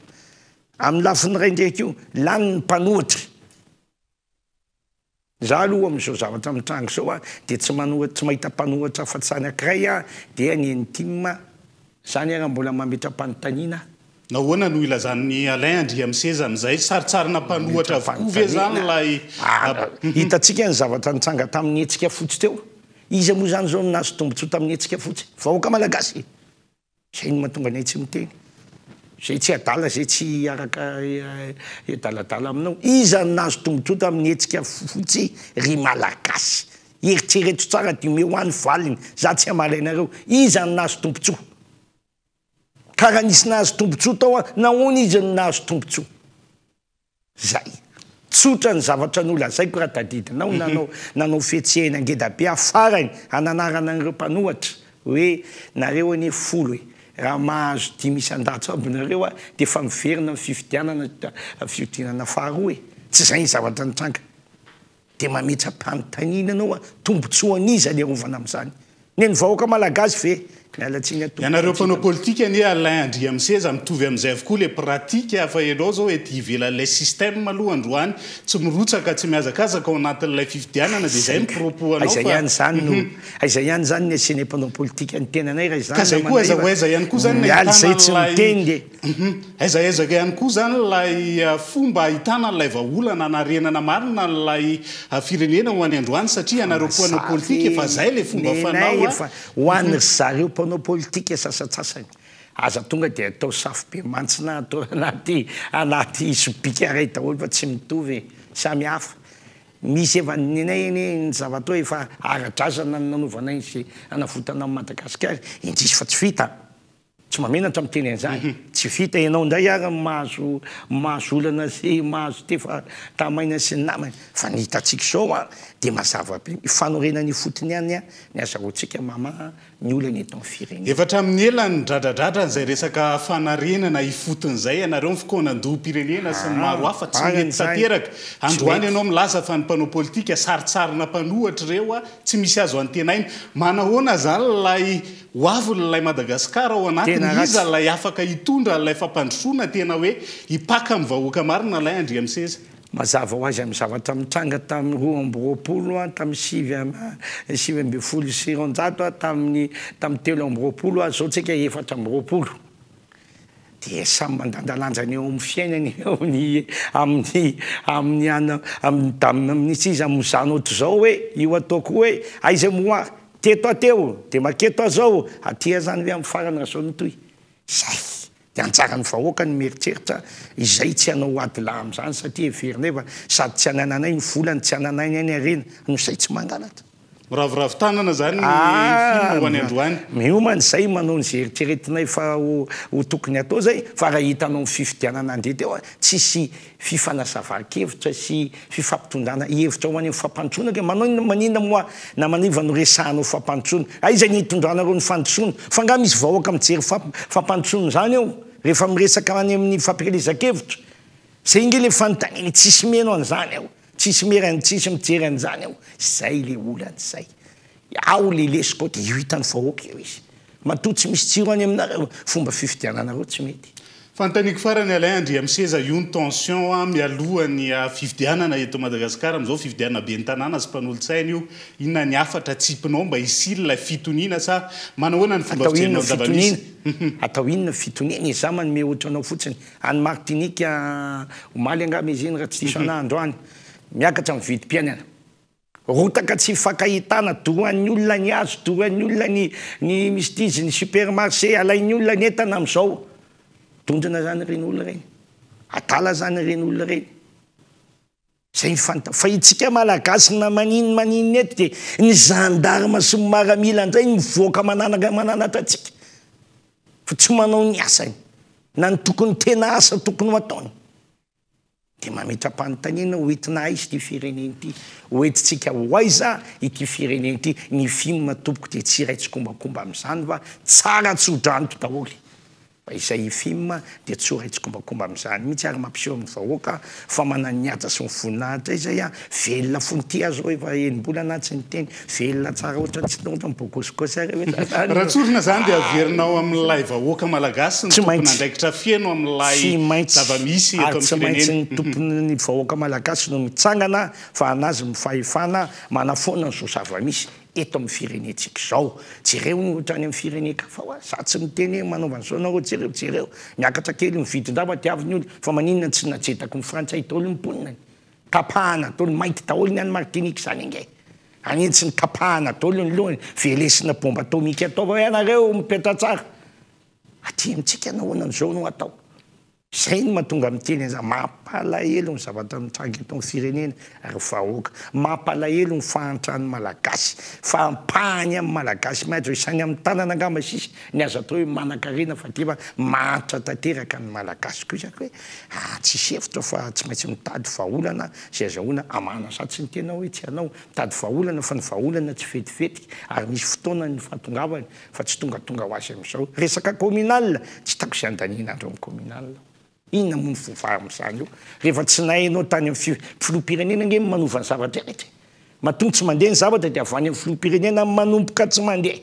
Amin'ny lafiny iray ndray koa, lany ny mpanohitra. Za aloha amin'izao zavatra mitranga izao a, dia tsy manohitra, tsy mahita mpanohitra afa-tsy anankiray aho dia ny an'i tim. Zany ary mbola mametra-panontaniana aho. Nahoana no ilazan'i Alain Andriamiseza an'izay? Sarintsarina mpanohatra avokoa ve izany ilay. Hitantsika ny zavatra nitranga tamin'ny hetsika fotsy teo. Iza moa izany izao no nahazo tombontsoa tamin'ny hetsika fotsy? Vahoaka malagasy e! Izay no mahatonga anay tsy miteny. Izay tsy adala, izay tsy hiaraka hiadaladala aminao. Iza no nahazo tombontsoa tamin'ny hetsika fotsy ry malagasy? Eritrereto tsara dia omeo ahy ny valiny. Za tsy hamaly anareo. Iza no nahazo tombontsoa? Ka raha nisy nahazo tombontsoa tao an, nahoana izy no nahazo tombontsoa? Zay. Tsotra ny zavatra nolazaiko raha tadidinao, nanao nanao fihetsehana ngeda be aho farany hananarana an'ireo mpanohatra hoe nareo anie folo e, raha mahazo dimy isan-jato aby nareo an, dia efa miverina amin'ny fifidianana fihodinana faharoa e. Tsy izay ny zavatra nitranga. Dia mametra-panontaniana ianao a, tombotsoan'iza ny arovana amin'izany? Ny an'ny vahoaka malagasy ve? Miala tsiny aho tompoko. Ianareo mpanao politika anie Alain Andriamiseza mitovy amin'izay avokoa le pratique fa ianao zao ety ivelan'ilay système aloha androany tsy mirotsaka tsy mihazakazaka ao anatin'ilay fifidianana dia izay ny propos anao Aiza fa ihany izany no aiza ihany izany ny asianay mpanao politika ny tenanay raha izany Ka zay koa aiza ho aiza ihany koa izany ny Miala ahitana izay tsy an'ilay miteny dia. Aiza aiza ihany koa izany ilay fomba ahitana an'ilay vahaolana hanarenana marina an'ilay firenena ho any androany satria ianareo mpanao politika efa izay ilay fomba fanao a. Ho an'ny ry zareo mpanao politika sasantsasany, aza tonga dia atao safobe mantsina atao anaty anaty sobika iray daholo fa tsy mitovy e, samy hafa. Misy efa nenay anie ny zava-atao efa ara-drazana ny nanaovanay sy hanavotana an'i Madagasikara, indrisy fa tsy vita. Tsy mahamenatra miteny an'izany. Tsy vita ianao indray ary ny mahazo mahazo olana sy mahazo tefa tamaina sy ny namany. Fa ny hitantsika izao an, dia mazava be. Ny fanorenana ifotony ihany ny azahoantsika mamaha ny olana eto amin'ny firenena. Efa hatramin'ny ela nidradradradra an'izay resaka fanarenana ifotony izay ianareo, ny fikaonandoham-pirenena sy ny maro hafa, tsy mety tanteraka. Androany ianao milaza fa ny mpanao politika sarintsarina mpanohatra ireo, tsy misy azo antenaina. Manahoana izany ilay Ho avy ilay Madagascar ao anatiny, iza ilay afaka hitondra ilay fampandrosoana tena hoe hipaka amin'ny vahoaka marina ilay Andriamiseza? Mazava ho azy amin'ny zavatra mitranga tamin'ny 22 tamin'ny sivy 219 tamin'ny tamin'ny 23 zao tsika 24 dia samy mandandalanja ny eo amin'ny fiainany eo amin'ny amin'ny amin'ny ana amin'ny dam amin'ny tsy iza amin'izany ohatr'izao hoe io ataoko hoe aiza moa teto aho teo dia maketo aho zao aty aho zany hoe amin'ny farany raha zao no toy zay dia anjaran'ny vahoaka ny mieritreritra izay tsy hanao ady lahy amin'izany satria heverinay fa sady tsy anananay ny vola no tsy ananay ny harena no izay tsy mangalatra Miraviravy tanana zany ny film ho any androany. Miomana izay manao ny izay eritreretinay fa ho tokony atao izay fa raha hitanao ny fifidianana nandeha teo tsisy fifanazavan-kevitra sy fifampitondrana hevitra ho any amin'ny fampandrosoana ke manao inona maninona moa na maniva no resahanao fampandrosoana aiza ny hitondranareo ny fandrosoana fa nga misy vahoaka mijery fampandrosoana izany eo rehefa miresaka any amin'ny fampielezan-kevitra izay nge le fanontaniana tsisy mino an'izany eo Tsisy merany tsisy mijery an'izany ao, zay le olana zay. Ao le lesoka ao de io hitan'ny vahoaka eo izy. Matoa tsy misy jiro any aminareo, fomba fifidiananareo tsy mety. Fanontaniako farany Alain Andriamiseza, io ny tension a mialoha ny fifidianana eto Madagascar amin'izao, fifidianana ben'ny tanàna sy mpanolotsaina io, inona ny hafatra atsipinao mba hisian'ilay ilay fitoniana sa manahoana ny fomba Atao inona fijerinao ny zava-misy? fitoniana? Atao inona fitoniana e? Za manome ohatra anao fotsiny. Any Martinique omaly angamba izy iny raha tsy diso anah androany, miakatra ny vidim-piainana. Rotaka tsy ifankahitana, doroan'ny olona ny hazo, doroan'ny olona ny ny misy ity izy ny supermarché, alain'ny olona ny entana amin'izao. Dondrona zany ireny olona ireny. Adala zany ireny olona ireny. Zay ny fanta fa itsika malagasy na maninn maninn eto dia ny gendarme sy ny maramila ndray mivoaka mananaka mananatra antsika fa tsy manao ny asany na ny tokony tena asa tokony ho ataony dia mametra-panontaniana ho entina aiza ity firenena ity ho entintsika ho aiza ity firenena ity ny film tompoko dia tsy iray tsikombakomba amin'izany fa tsara tso-drano daholo. Fa izay IFIM dia tsy ho ray tsikombakomba amin'izany mihitsy ary mampiseho amin'ny vahoaka fa manana ny haja sy ny voninahitra izay a! Velona fony ity aho zao efa enim-bolana aho tsy niteny, velona tsara ohatran'ny tsy ohatran'ny bogosy ary hoe za zany. Raha tsorina izany dia averinao amin'ilay vahoaka malagasy ny tompon'andraikitra feno amin'ilay zava-misy eto amin'ny Ary tsy maintsy ny tompon'ny vahoaka malagasy no mitsangana fa an'azy ny fahefana manafoana an'izao zava-misy eto amin'ny firenentsika izao. Jereo ny ohatra any amin'ny firenen-kafa hoa, za tsy miteny hoe manaova an'izao nareo, jereo, jereo. Miakatra kely ny vidin-damba dia avy ny olona, fa maninona tsy najetaky ny frantsay daholo ny mponina e? Tapahana daholo, mainty daholo ny any Martinique izany ange. Any tsy notapahana daholo ny lohany, velesina bombe atomique atao fa hoe ianareo mipetraha tsara. Aty amintsika nahoana an'izao no atao? Izay no mahatonga miteny an'izany. Mampalahelo ny zavatra mitranga eto amin'ny firenena ry vahoaka. Mampalahelo ny fahantran'ny Malagasy. Fa ampahany amin'ny Malagasy mihaja isany amin'ny tanana angamba sisa ny azo atao hoe manankarena fa dia efa mahantra tanteraka ny Malagasy koa izany hoe ah tsisy hevitra fa tsy maintsy mitady vahaolana izay azahoana hamahana sa tsy ny tena hoe tsy hanao mitady vahaolana fa ny vahaolana tsy vetivety ary misy fotoana ny fahatongavany fa tsy tongatonga ho azy amin'izao. Resaka communal, tsy hitako izay andaniana andro amin'ny communal. Inona moa ny voavaha amin'izany eo? Rehefa tsy nahainao tany amin'ny filoham-pirenena ange ny manova ny zavatra rehetra e! Matoa tsy mandeha ny zavatra dia avy any amin'ny filoham-pirenena manomboka tsy mandeha.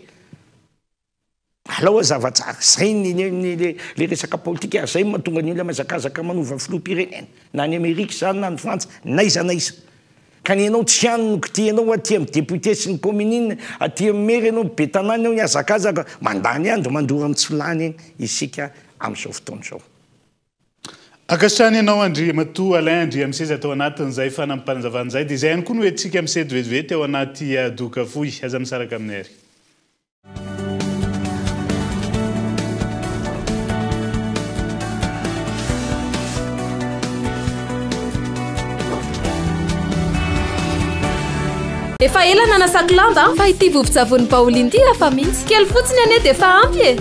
Alao hazava tsara, izay ny le resaka politika ary izay no mahatonga ny olona mihazakazaka manova filoham-pirenena, na any Amerika izany na any Frantsa, n'aiza n'aiza. Ka ny anao tsy any no kitihanao aty amin'ny député sy ny communine, aty amin'ny maire ianao, be tanàna ianao mihazakazaka, mandany andro mandoro amin'ny tsy lany eny isika amin'izao fotoana izao. Ankasitrahana ianao Andriamatoa Alain Andriamiseza tao anatin'izay fanampin'panazavana izay. Dia izay ihany koa no entintsika misento vetivety ao anaty doka fohy. Aza misaraka aminay ary. Efa ela nanasako lamba fa ity vovon-tsavony Baolina ity hafa mihitsy. Kely fotsiny anie dia efa ampy e!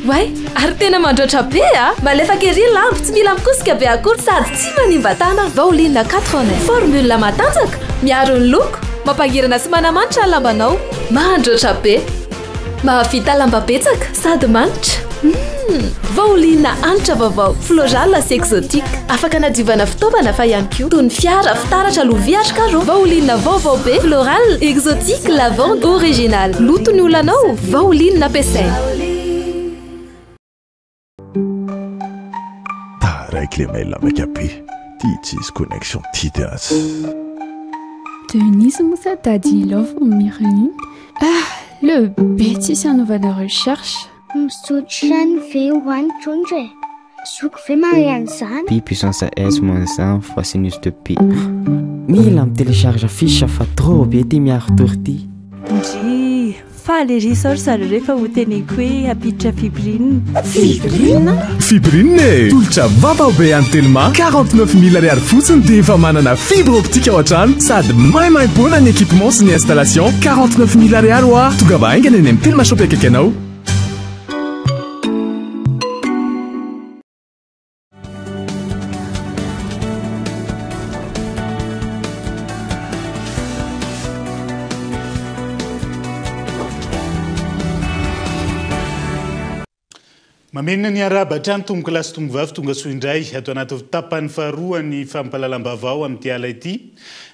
Oay, ary tena mandroatra be a! Malefaka ery ny lamba, tsy mila mikosika be akory sady tsy manimba tanana. Baolina 4 en 1, formule matanjaka, miaro ny loko, mampangirana sy manamanitra ny lambanao. Mandroatra be! Mahavita lamba betsaka sady manitra. Humm! Vaolina hanitra vaovao, floral sy exotique. Afaka anadiovana fitaovana fa ihany koa toy ny fiara, fitaratra, lovia ary carreaux. Vaolina vaovao be, floral, exotique, lavande, original. Loto ny olanao, vaolina ampiasaina. Taraiky le mail maika be, ty tsisy connexion ty tena tsy. Denise moa sa Daddy Love no mihira an'iny? Ah! Le be tsisy hanaovana recherche. Misotro rano ve ho any trondro e? Zoky ve mahay an'izany? Pi puissance s moins 1 fois sinus de pi. Mila mi-télécharge fiche fa trop be ty miaro tour ty. Ndrii! Faly ery izao ry zareo rehefa ho teneniko hoe hampiditra fibrine. Fibrine? Fibrine e! Tolotra vaovao be an'i Telma, 49 mille ariary fotsiny dia efa manana fibre optique ao an-trano sady maimaimpoana ny équipement sy ny installation. 49 mille ariary hoa! Tongava haingana eny amin'ny Telma Shop akaiky anao. Mamerina ny arahaba hatrany tompokolahy sy tompokovavy tonga soa indray ato anaty tapany faharoa ny fampahalalam-baovao amin'ity ala ity.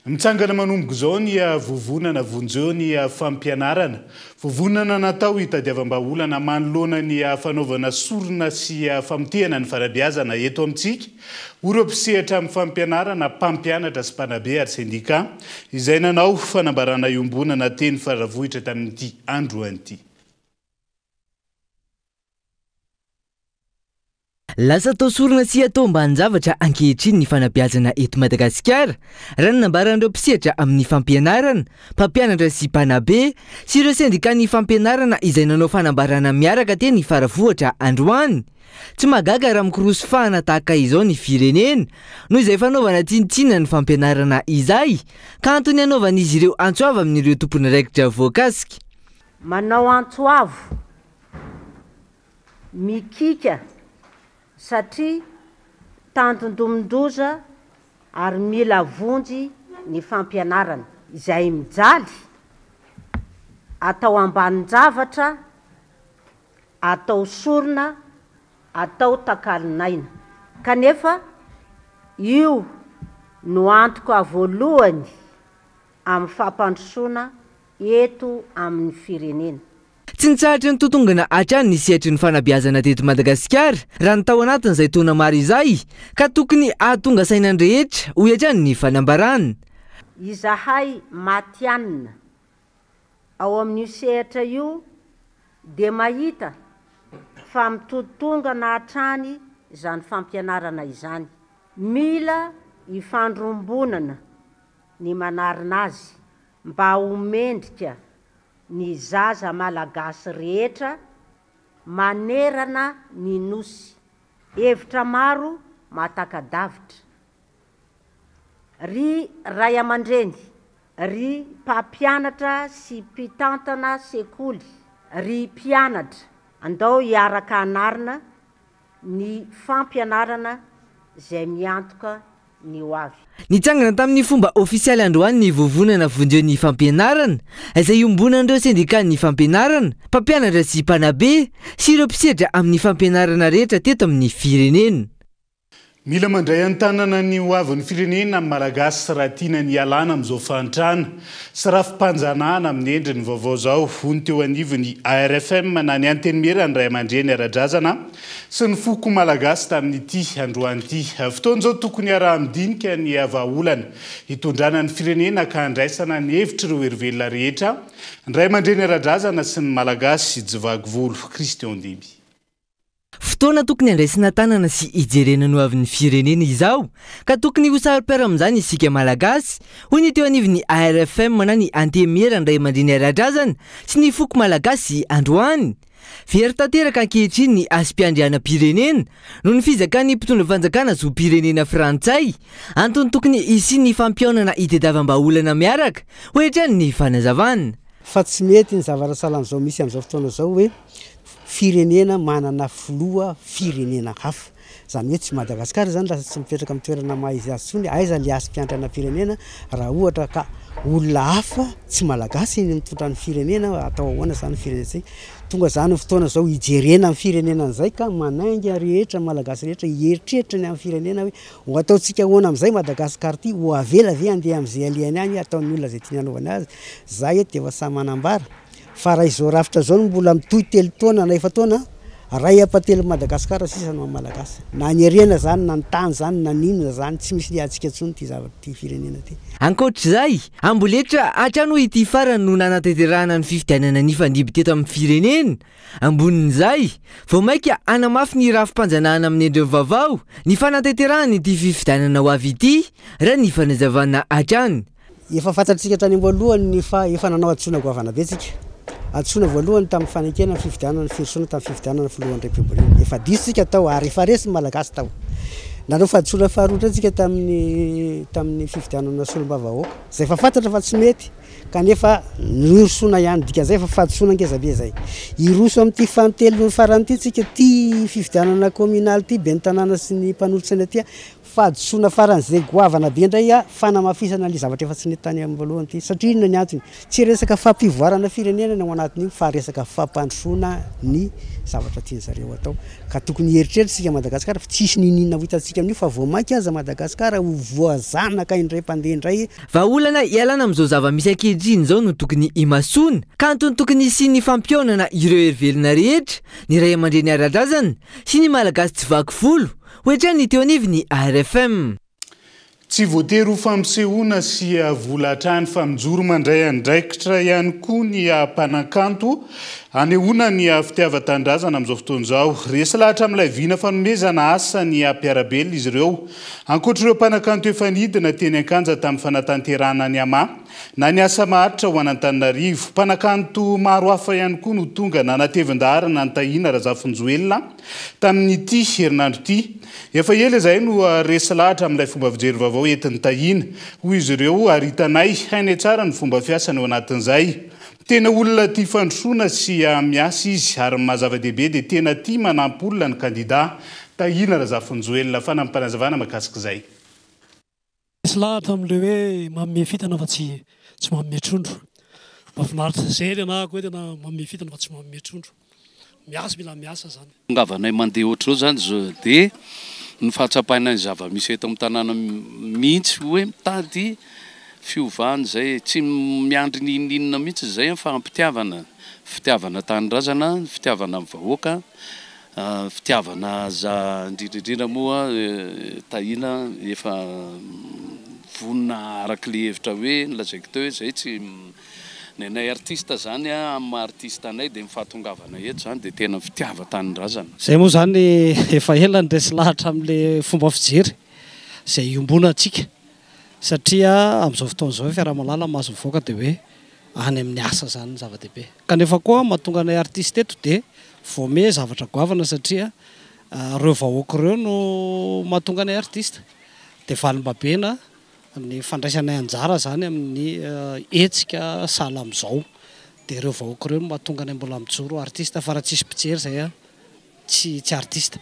Mitsangana manomboka izao ny vovonana vonjeo ny fampianarana. Vovonana natao hitadiavam-bahaolana manoloana ny fanaovana sorona sy famotehana ny fanabeazana eto amintsika, hoy ireo mpisehatra amin'ny fampianarana, mpampianatra sy mpanabe ary sendikà, izay nanao fanambarana iombonana teny Faravohitra tamin'ity androany ity. Lasa atao sorona sy atao ambanin-javatra ankehitriny ny fanabeazana eto Madagasikara, raha ny nambaran'ireo mpisehatra amin'ny fampianarana, mpampianatra sy mpanabe, sy ireo sendikan'ny fampianarana izay nanao fanambarana miaraka teny Faravohitra androany. Tsy mahagaga raha mikorosy fahana tahaka izao ny firenena, noho izay fanaovana tsinontsinona ny fampianarana izay, ka antony hanaovan'izy ireo antso avo amin'ireo tompon'andraikitra voakasika. Manao antso avo Mikika satria tandindomin-doza ary mila vonjy ny fampianarana. Izay mijaly, atao ambanin-javatra, atao sorona. atao takalon'aina. Kanefa io no antoka voalohany amin'ny fampandrosoana eto amin'ny firenena. Tsy nitsahatra nitotongana hatrany ny sehatry ny fanabeazana teto Madagasikara raha ny tao anatin'izay taona maro izay ka tokony hahatonga saina ny rehetra, hoy hatrany ny fanambarana. Izahay matihanina ao amin'io sehatra io dia mahita fa mitotongana hatrany izany fampianarana izany. Mila ifandrombonana ny manarina azy mba ho mendrika ny zaza malagasy rehetra manerana ny Nosy. Hevitra maro mahataka-davitra. Ry ray aman-dreny, ry mpampianatra sy mpitantana sekoly, ry mpianatra, andao hiaraka hanarina ny fampianarana izay miantoka ny ho avy. Nitsangana tamin'ny fomba ofisialy androany ny Vovonana Vonjeo ny Fampianarana, izay iombonan'ireo sendikan'ny fampianarana, mpampianatra sy mpanabe, sy ireo mpisedra amin'ny fampianarana rehetra teto amin'ny firenena. Mila mandray an-tanana ny ho avin'ny firenena ny Malagasy raha tiana ny hialana amin'izao fahantrana sy rafi-panjanahana amin'ny endriny vaovao izao, hoy ny teo anivon'ny ARFM na ny Antenimieran'ny Raiamandreny ara-drazana sy ny foko malagasy tamin'ity androany ity. Fotoana izao tokony hiaraha-midinika ny vahaolana hitondrana ny firenena ka handraisana ny hevitr'ireo herivelona rehetra, ny Raiamandreny ara-drazana sy ny Malagasy Jivagivolo. Christian Ndimby. Fotoana tokony handraisana tanana sy hijerena ny hoavin'ny firenena izao ka tokony ho saro-piaro amin'izany isika Malagasy, hoy ny teo anivon'ny ARFM na ny Antenimieran'ny Ray aman-dreny ara-drazana sy ny foko malagasy androany. Very tanteraka ankehitriny ny hasim-piandrianam-pirenena noho ny fizakan'ny mpitondra fanjakana zom-pirenena frantsay, antony tokony hisian'ny fampihaonana hitadiavam-bahaolana miaraka, hoy hatrany ny fanazavana. Fa tsy mety ny zavatra sahala amin'izao misy amin'izao fotoana izao hoe firenena manana filoha firenena hafa. Izany hoe tsy Madagascar izany lasa tsy mipetraka amin'ny toerana maha izy azy intsony, aiza le hasim-piandrianam-pirenena raha ohatra ka olona hafa tsy malagasy ny mitondra ny firenena, atao ahoana izany ny firenentsika? Tonga izany ny fotoana izao hijerena ny firenena an'izay ka manainga rehetra ny malagasy rehetra hieritreritra ny amin'ny firenena hoe ho ataontsika ahoana amin'izay Madagascar ity, ho avela ve handeha amin'izay alehany any, ataon'ny olona izay tiany hanaovana azy? Za eto dia efa sahy manambara. Fa raha izao rafitra izao no mbola mitohy telo taona na efa-taona, ray ampahatelon'i Madagasikara sisa no maha-malagasy. Na ny harena izany, na ny tany izany, na ny inona izany, tsy misy liantsika intsony ity zavatra ity firenena ity. Ankoatr'izay, amboletra hatrany hoy ity farany no nanatanterahana ny fifidianana nifandimby teto amin'ny firenena. Ambonin'izay, vao mainka hanamafy ny rafi-panjanahana amin'ny endriny vaovao ny fanatanterahana ity fifidianana ho avy ity, raha ny fanazavana hatrany. Efa fantatsika hatrany am-boalohany ny fa efa nanao hadisoana goavana be tsika. Hadisoana voalohany tamin'ny fanekena ny fifidianana ny firosoana tamin'ny fifidianana filohan'ny Repoblika. Efa diso tsika tao ary efa resy ny Malagasy tao. Nanao fahadisoana faharoa indray tsika tamin'ny tamin'ny fifidianana solombavambahoaka izay efa fantatra fa tsy mety kanefa nirosoana ihany. Dikan'izay efa fahadisoana ngeza be izay. Hiroso amin'ity fanintelony farany ity tsika, ity fifidianana kaominaly ity, ben'ny tanàna sy ny mpanolotsaina ity. Fahadisoana faran'izay goavana be indray fanamafisana ilay zavatra efa tsy nety tany am-boalohany ity. Satria inona ny antony? Tsy resaka fampivoarana firenena ny ao anatin'io fa resaka fampandrosoana ny zavatra tian-dry zareo atao. Ka tokony hieritreritra isika Madagasikara fa tsy hisy n'inon'inona ho hitantsika amin'io fa vao mainka aza Madagasikara ho voazanaka indray mpandeha indray. Vahaolana hialana amin'izao zava-misy ankehitriny izao no tokony himasoana, ka antony tokony hisian'ny fampihaonana ireo hery velona rehetra, ny ray aman-dreny ara-drazana sy ny Malagasy tsy vaky volo, Hoy hatrany ny teo anivon'ny ARFM. Tsy voatery ho fampisehoana sy vola hatrany fa mijoro mandray andraikitra ihany koa ny mpanakanto hanehoana ny fitiavan-tanindrazana amin'izao fotoana izao. Resy lahatra amin'ilay vina fanomezana asa ny mpiara-belona izy ireo. Ankoatra ireo mpanakanto efa nidina teny an-kanja tamin'ny fanatanterahana ny ama na ny asa maharitra ho an'Antananarivo. Mpanakanto maro hafa ihany koa no tonga nanatevin-daharana an'i Tahina Razafinjoelina. Tamin'ity herinandro ity. Efa ela izahay no resy lahatra amin'ilay fomba fijery vaovao entin'i Tahina, hoy izy ireo, ary hitanay, hainay tsara ny fomba fiasany ao anatin'izay. Tena olona tia fandrosoana sy miasa izy, ary ny maha zava-dehibe dia tena tia manampy olona ny kandida Tahina Razafinjoelina. Fanampim-panazavana mahakasika izay. Resy lahatra amin'ilay hoe manome fitana fa tsy tsy manome trondro. Mahafinaritra. Izay ny anahako hoe tena manome fitana fa tsy manome trondro. Miasa, mila miasa zany. Tongavanay mandeha ohatr'izao zany zao dia ny fahatsapaina ny zava-misy eto amin'ny tanàna mihitsy hoe mitady fiovana izay, tsy miandry n'inon'inona mihitsy izay fa am-pitiavana, fitiavana tanindrazana, fitiavana ny vahoaka, fitiavana aza indrindra indrindra moa Tahiana efa vonona araka ilay hevitra hoe nolazaiko teo hoe izay tsy Ny anay artiste zany a, amin'ny maha artiste anay dia ny fahatongavana eto zany dia tena fitiavan-tanindrazana. Zay moa zany efa ela no resy lahatra amin'le fomba fijery izay iombonantsika satria amin'izao fotoana izao fiaraha-mahalala mahazo mivoaka dia hoe any amin'ny asa zany ny zava-dehibe. Kanefa koa mahatonga anay artiste eto dia vao me zavatra goavana satria ireo vahoaka ireo no mahatonga anay artiste dia valim-babena Ny fandraisanay anjara izany amin'ny hetsika sahala amin'izao dia ireo vahoaka ireo no mahatonga anay mbola mijoro artiste fa raha tsisy mpijery izay an tsy tsy artiste.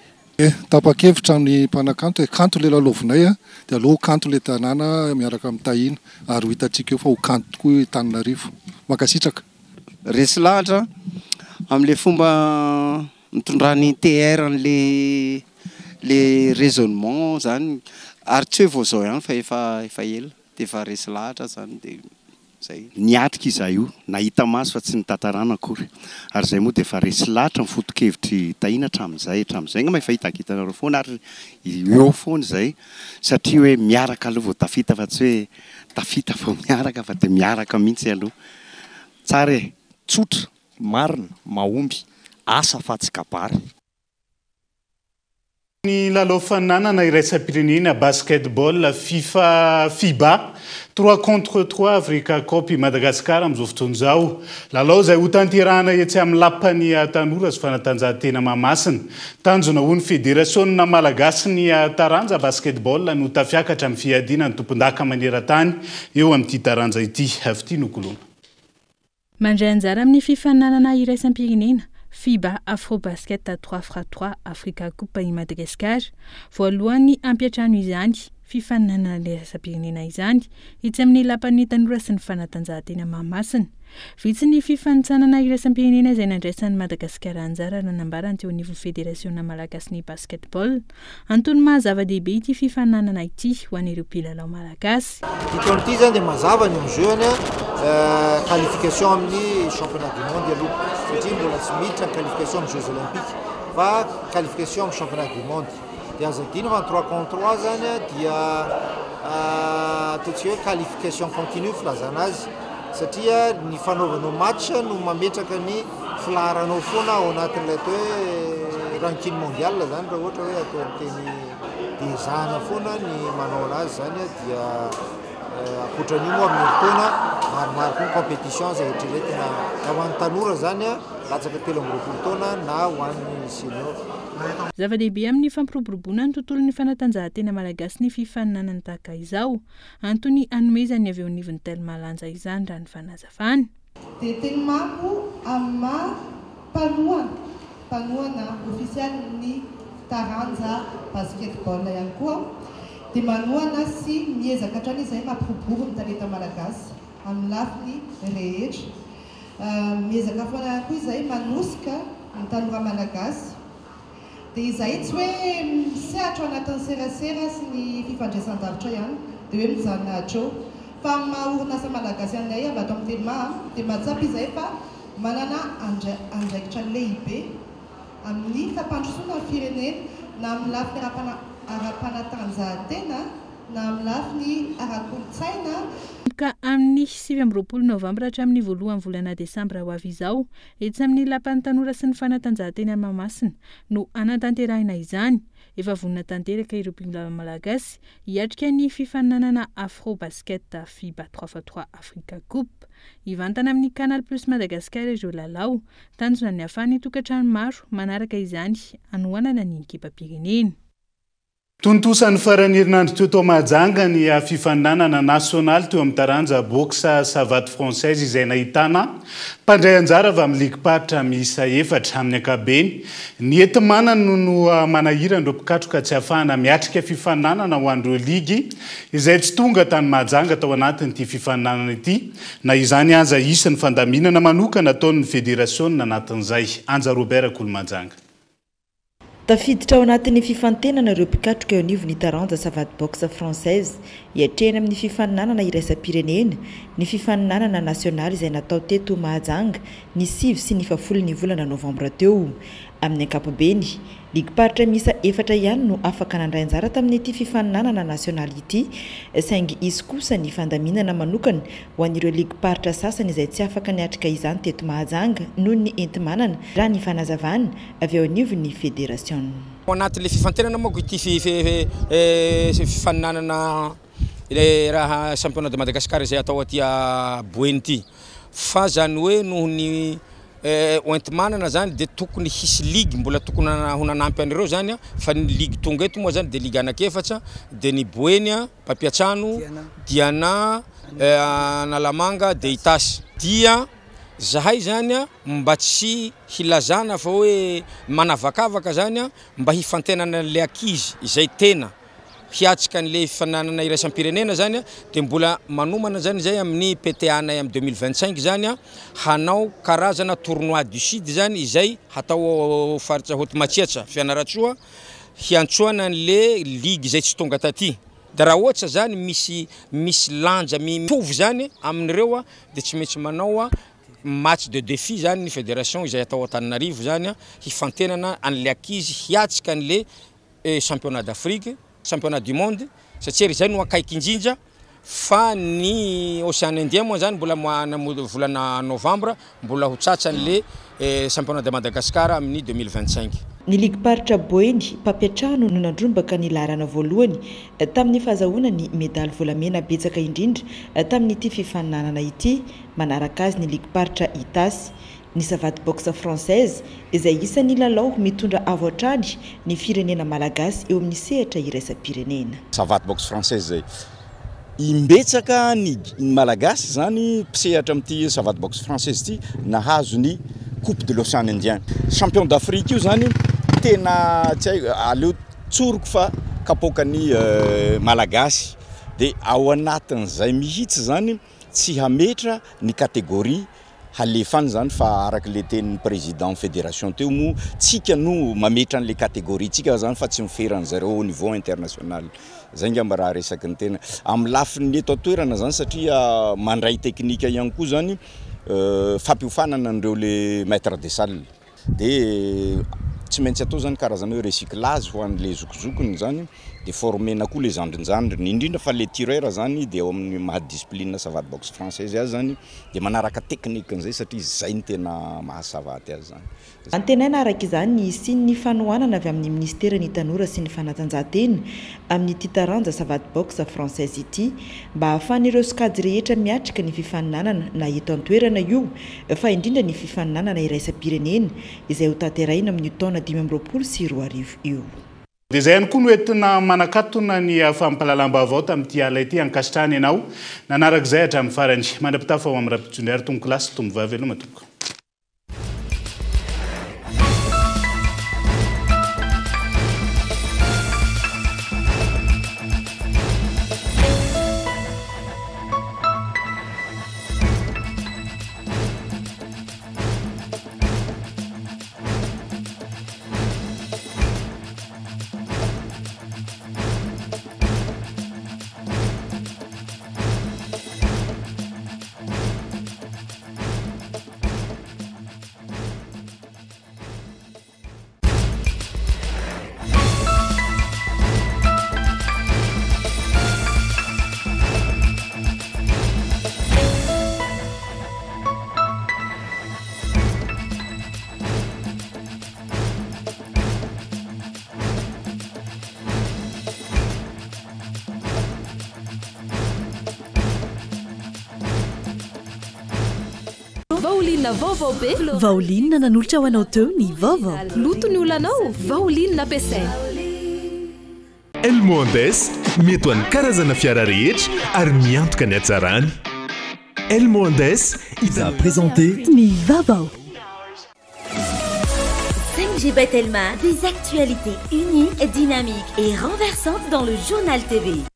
Tapa-kevitra ny mpanakanto e, kanto le lalaovinay a, dia aleo ho kanto le tanàna miaraka amin'i Tahina ary ho hitantsika eo fa ho kanto tokoa i Tananarivo. Mankasitraka. Resy lahatra amin'ilay fomba Nitondran'i TR an'le le raisonnement zany ary tsy hoe vao zao ihany fa efa efa ela de efa resy lahatra zany de zay. Niatrika izahay io, nahita maso fa tsy nitantarana akory. Ary izay moa dia efa resy lahatra ny foto-kevitr'i Tahiana hatramin'izay hatramin'izay. Angamba efa hitakitanareo foana ary eo foana izay satria hoe miaraka aloha vao tafita fa tsy hoe tafita vao miaraka fa dia miaraka mihitsy aloha. Tsara e! Tsotra, Marina, mahomby. Asa fa tsy kabary. Ny lalao fananana iraisam-pirenena basketball fifa Fiba trois contre trois Africa Cup i Madagasikara amin'izao fotoana izao. Lalao izay hotanterahana etsy amin'ny Lapan'ny Tanora sy Fanatanjahantena Mahamasina. Tanjona ho ny Federasionina Malagasy ny taranja basketball no tafiakatra amin'ny fiadiana ny tompondaka maneran-tany eo amin'ity taranja ity. Fitia Nokoloana. Mandray anjara amin'ny fifaninanana iraisam-pirenena, Fiba Afrobasket trois fra trois Africa Cup i Madagasikara. Voalohany hampiantrano izany fifaninanana iraisam-pirenena izany, etsy amin'ny Lapan'ny tanora sy ny fanatanjahantena Mahamasina. Vitsy ny fifanintsanana iraisam-pirenena izay nandraisan'i Madagasikara anjara raha nambarany teo anivon'ny Federasiona malagasin'ny basketball. Antony maha zava-dehibe ity fifaninanana ity ho an'ireo mpilalao malagasy. Ity taona ity izany dia mazava ny enjeu-ny, qualification amin'ny championnat du monde aloha satria mbola tsy miditra ny qualification amin'ny jeux olympiques fa qualification amin'ny championnat du monde. Dia aza adino fa ny trois contre trois izany dia ataontsika hoe qualification continue filazana azy satria ny fanaovanao match no mametraka ny filaharanao foana ao anatin'ilay atao hoe ranking mondial zany raha ohatra hoe atao amin'ny teny dia ezahana foana ny manao anazy zany dia ankoatran'io moa amin'ny herintaona maromaro koa ny compétition izay eritreretina na ho an'ny tanora zany latsaka 23 taona na ho an'ny senior. Zava-dehibe amin'ny fampiroboroboana ny tontolon'ny fanatanjahantena malagasy ny fifaninanana tahaka izao. Antony hanomezan'ny avy eo anivon'ny Telma lanja izany raha ny fanazavana. Dia Telma koa amin'ny maha mpanohana, mpanohana ofisialy ny taranja basketball ihany koa dia manohana sy miezaka hatrany izahay mampiroborobo ny talenta malagasy amin'ny lafiny rehetra. Miezaka foana ihany koa izahay manosika ny tanora malagasy. Dia izahay tsy hoe misehatra ao anatin'ny serasera sy ny fifandraisan-davitra ihany dia hoe mijanona hatreo. Fa amin'ny maha orinasa malagasy anay avy ato amin'ny Telma dia mahatsapa izahay fa manana andraikitra lehibe amin'ny fampandrosoana ny firenena na amin'ny lafiny ara-panatanjahantena na amin'ny lafiny ara-kolontsaina. Manomboka amin'ny 29 novambra hatramin'ny voalohan'ny volana desambra ho avy izao, Etsy amin'ny Lapan'ny Tanora sy ny Fanatanjahantena Mahamasina no hanatanterahina izany. Efa vonona tanteraka ireo mpilalao malagasy hiatrika ny fifaninanana Afro Basket Fiba trois fois trois Africa Cup. Hivantana amin'ny Canal Plus Madagascar ireo lalao. Tanjona ny hahafahan'ny tokantrano maro manaraka izany hanohanana ny ekipam-pirenena. Tontosa ny faran'ny herinandro teo tao Mahajanga ny fifaninanana nasionaly teo amin'ny taranja boxe savate française izay nahitana mpandray anjara avy amin'ny ligim-paritra miisa efatra. Amin'ny ankapobeny, ny enti-manana no no manahirana ireo mpikatroka tsy ahafahana miatrika fifaninanana ho an'ireo ligy izay tsy tonga tany Mahajanga tao anatin'ity fifaninanana ity. Na izany aza, hisy ny fandaminana manokana ataon'ny federasiona anatin'izay. Anja Robert Kolo-Mahajanga. Tafiditra ao anatin'ny fifantenana ireo mpikatroka eo anivon'ny taranja savate boxe française hiatrehana amin'ny fifaninanana iraisam-pirenena ny fifaninanana nasionaly izay natao teto Mahajanga ny sivy sy ny fahafolon'ny volana novambra teo. Amin'ny ankapobeny, ligim-paritra miisa efatra ihany no afaka nandray anjara tamin'ity fifaninanana nasionaly ity saingy hisy kosa ny fandaminana manokana ho an'ireo ligim-paritra sasany izay tsy afaka niatrika izany teto Mahajanga noho ny enti-manana, raha ny fanazavana avy eo anivon'ny federasiona. Ao anatin'ilay fifantenana manko ity fifaninanana ilay raha championnat de Madagascar izay atao aty Boeny ity fa zany hoe noho ny hoenti-manana zany dia tokony hisy ligue mbola tokony ho nanampy an'ireo zany fa ny ligue tonga eto moa zany dia ligue anankiefatra dia ny Boeny, Mpampiantrano, Diana, Analamanga dia Itasy dia zahay zany mba tsy hilazana fa hoe manavakavaka zany mba hifantenana an'le ankizy izay tena hiatrika an'le fifaninanana iraisam-pirenena zany dia mbola manomana zany zay amin'ny PTA nay amin'ny 2025 zany hanao karazana tournoi du sud zany izay hatao ao faritra Haute Matsiatra Fianarantsoa hiantsoana an'le ligue izay tsy tonga taty. Dia raha ohatra zany misy misy lanja mitovy zany amin'ireo dia tsy maintsy manao match de défi zany ny fédération izay atao Antananarivo zany hifantenana an'le ankizy hiatrika an'le championnat d'Afrique, championnat du monde satria ry zay no akaiky indrindra fa ny Océan Indien moa zany mbola volana novambra mbola ho tratran'le championnat de Madagascar amin'ny 2025. Ny ligim-paritra Boeny, mpampiantrano no nandrombaka ny laharana voalohany tamin'ny fahazahoana ny medaly volamena betsaka indrindra tamin'ity fifaninanana ity. Manaraka azy ny ligim-paritra Itasy. Ny savate boxe française, izay isan'ny lalao mitondra avo hatrany ny firenena malagasy eo amin'ny sehatra iraisam-pirenena. Savate boxe française izay. Imbetsaka ny Malagasy izany mpisehatra amin'ity savate boxe française ity nahazo ny coupe de l'Océan Indien. Champion d'Afrique io izany tena tsy haiko, aleo tsoriko fa kapoakan'ny Malagasy. Dia ao anatin'izay mihitsy izany tsy hametra ny catégorie halefa any zany fa araka le tenin'ny président fédération teo moa tsika no mametra an'le catégorie tsika zany fa tsy mifera an'zareo au niveau international zay ngamba raha resaky ny tena amin'ny lafiny eto an-toerana zany satria mandray teknika ihany koa zany fampiofanana an'ireo le maître de salle De tsy maintsy atao zany karazana hoe recyclage ho an'le zokizokiny zany de former-na koa le zandrinjandriny, indrindra fa le tireur zany de ao amin'ny maha discipline savate boxe française azy zany de manaraka technique-n'izay satria zay no tena maha savate azy zany. Antenaina araka izany ny hisian'ny fanohanana avy amin'ny minisiteran'ny Tanora sy ny Fanatanjahantena amin'ity taranja savate boxe française ity mba hahafahan'ireo sokajy rehetra miatrika ny fifaninanana na eto an-toerana io fa indrindra ny fifaninanana iraisam-pirenena izay hotanterahina amin'io taona 2025 io. Dia izay ihany koa no entina manakatona ny fampahalalam-baovao tamin'ity alina ity. Ankasitrahana ianao nanaraka izay hatramin'ny farany. Mandra-pitafa ho amin'ny rahampitso indray ary tompokolahy sy tompovavy veloma tompoko. Vaoline vaovao be. Vaoline nanolotra ho anao teo ny vaovao. Loto ny olanao, Vaoline ampiasaina. Elmo Andes, mety ho an'ny karazana fiara rehetra ary miantoka ny hatsarany. Elmo Andes, a présenté Ny vaovao. 5G by Telma, des actualités uniques, dynamiques et renversantes dans le journal TV.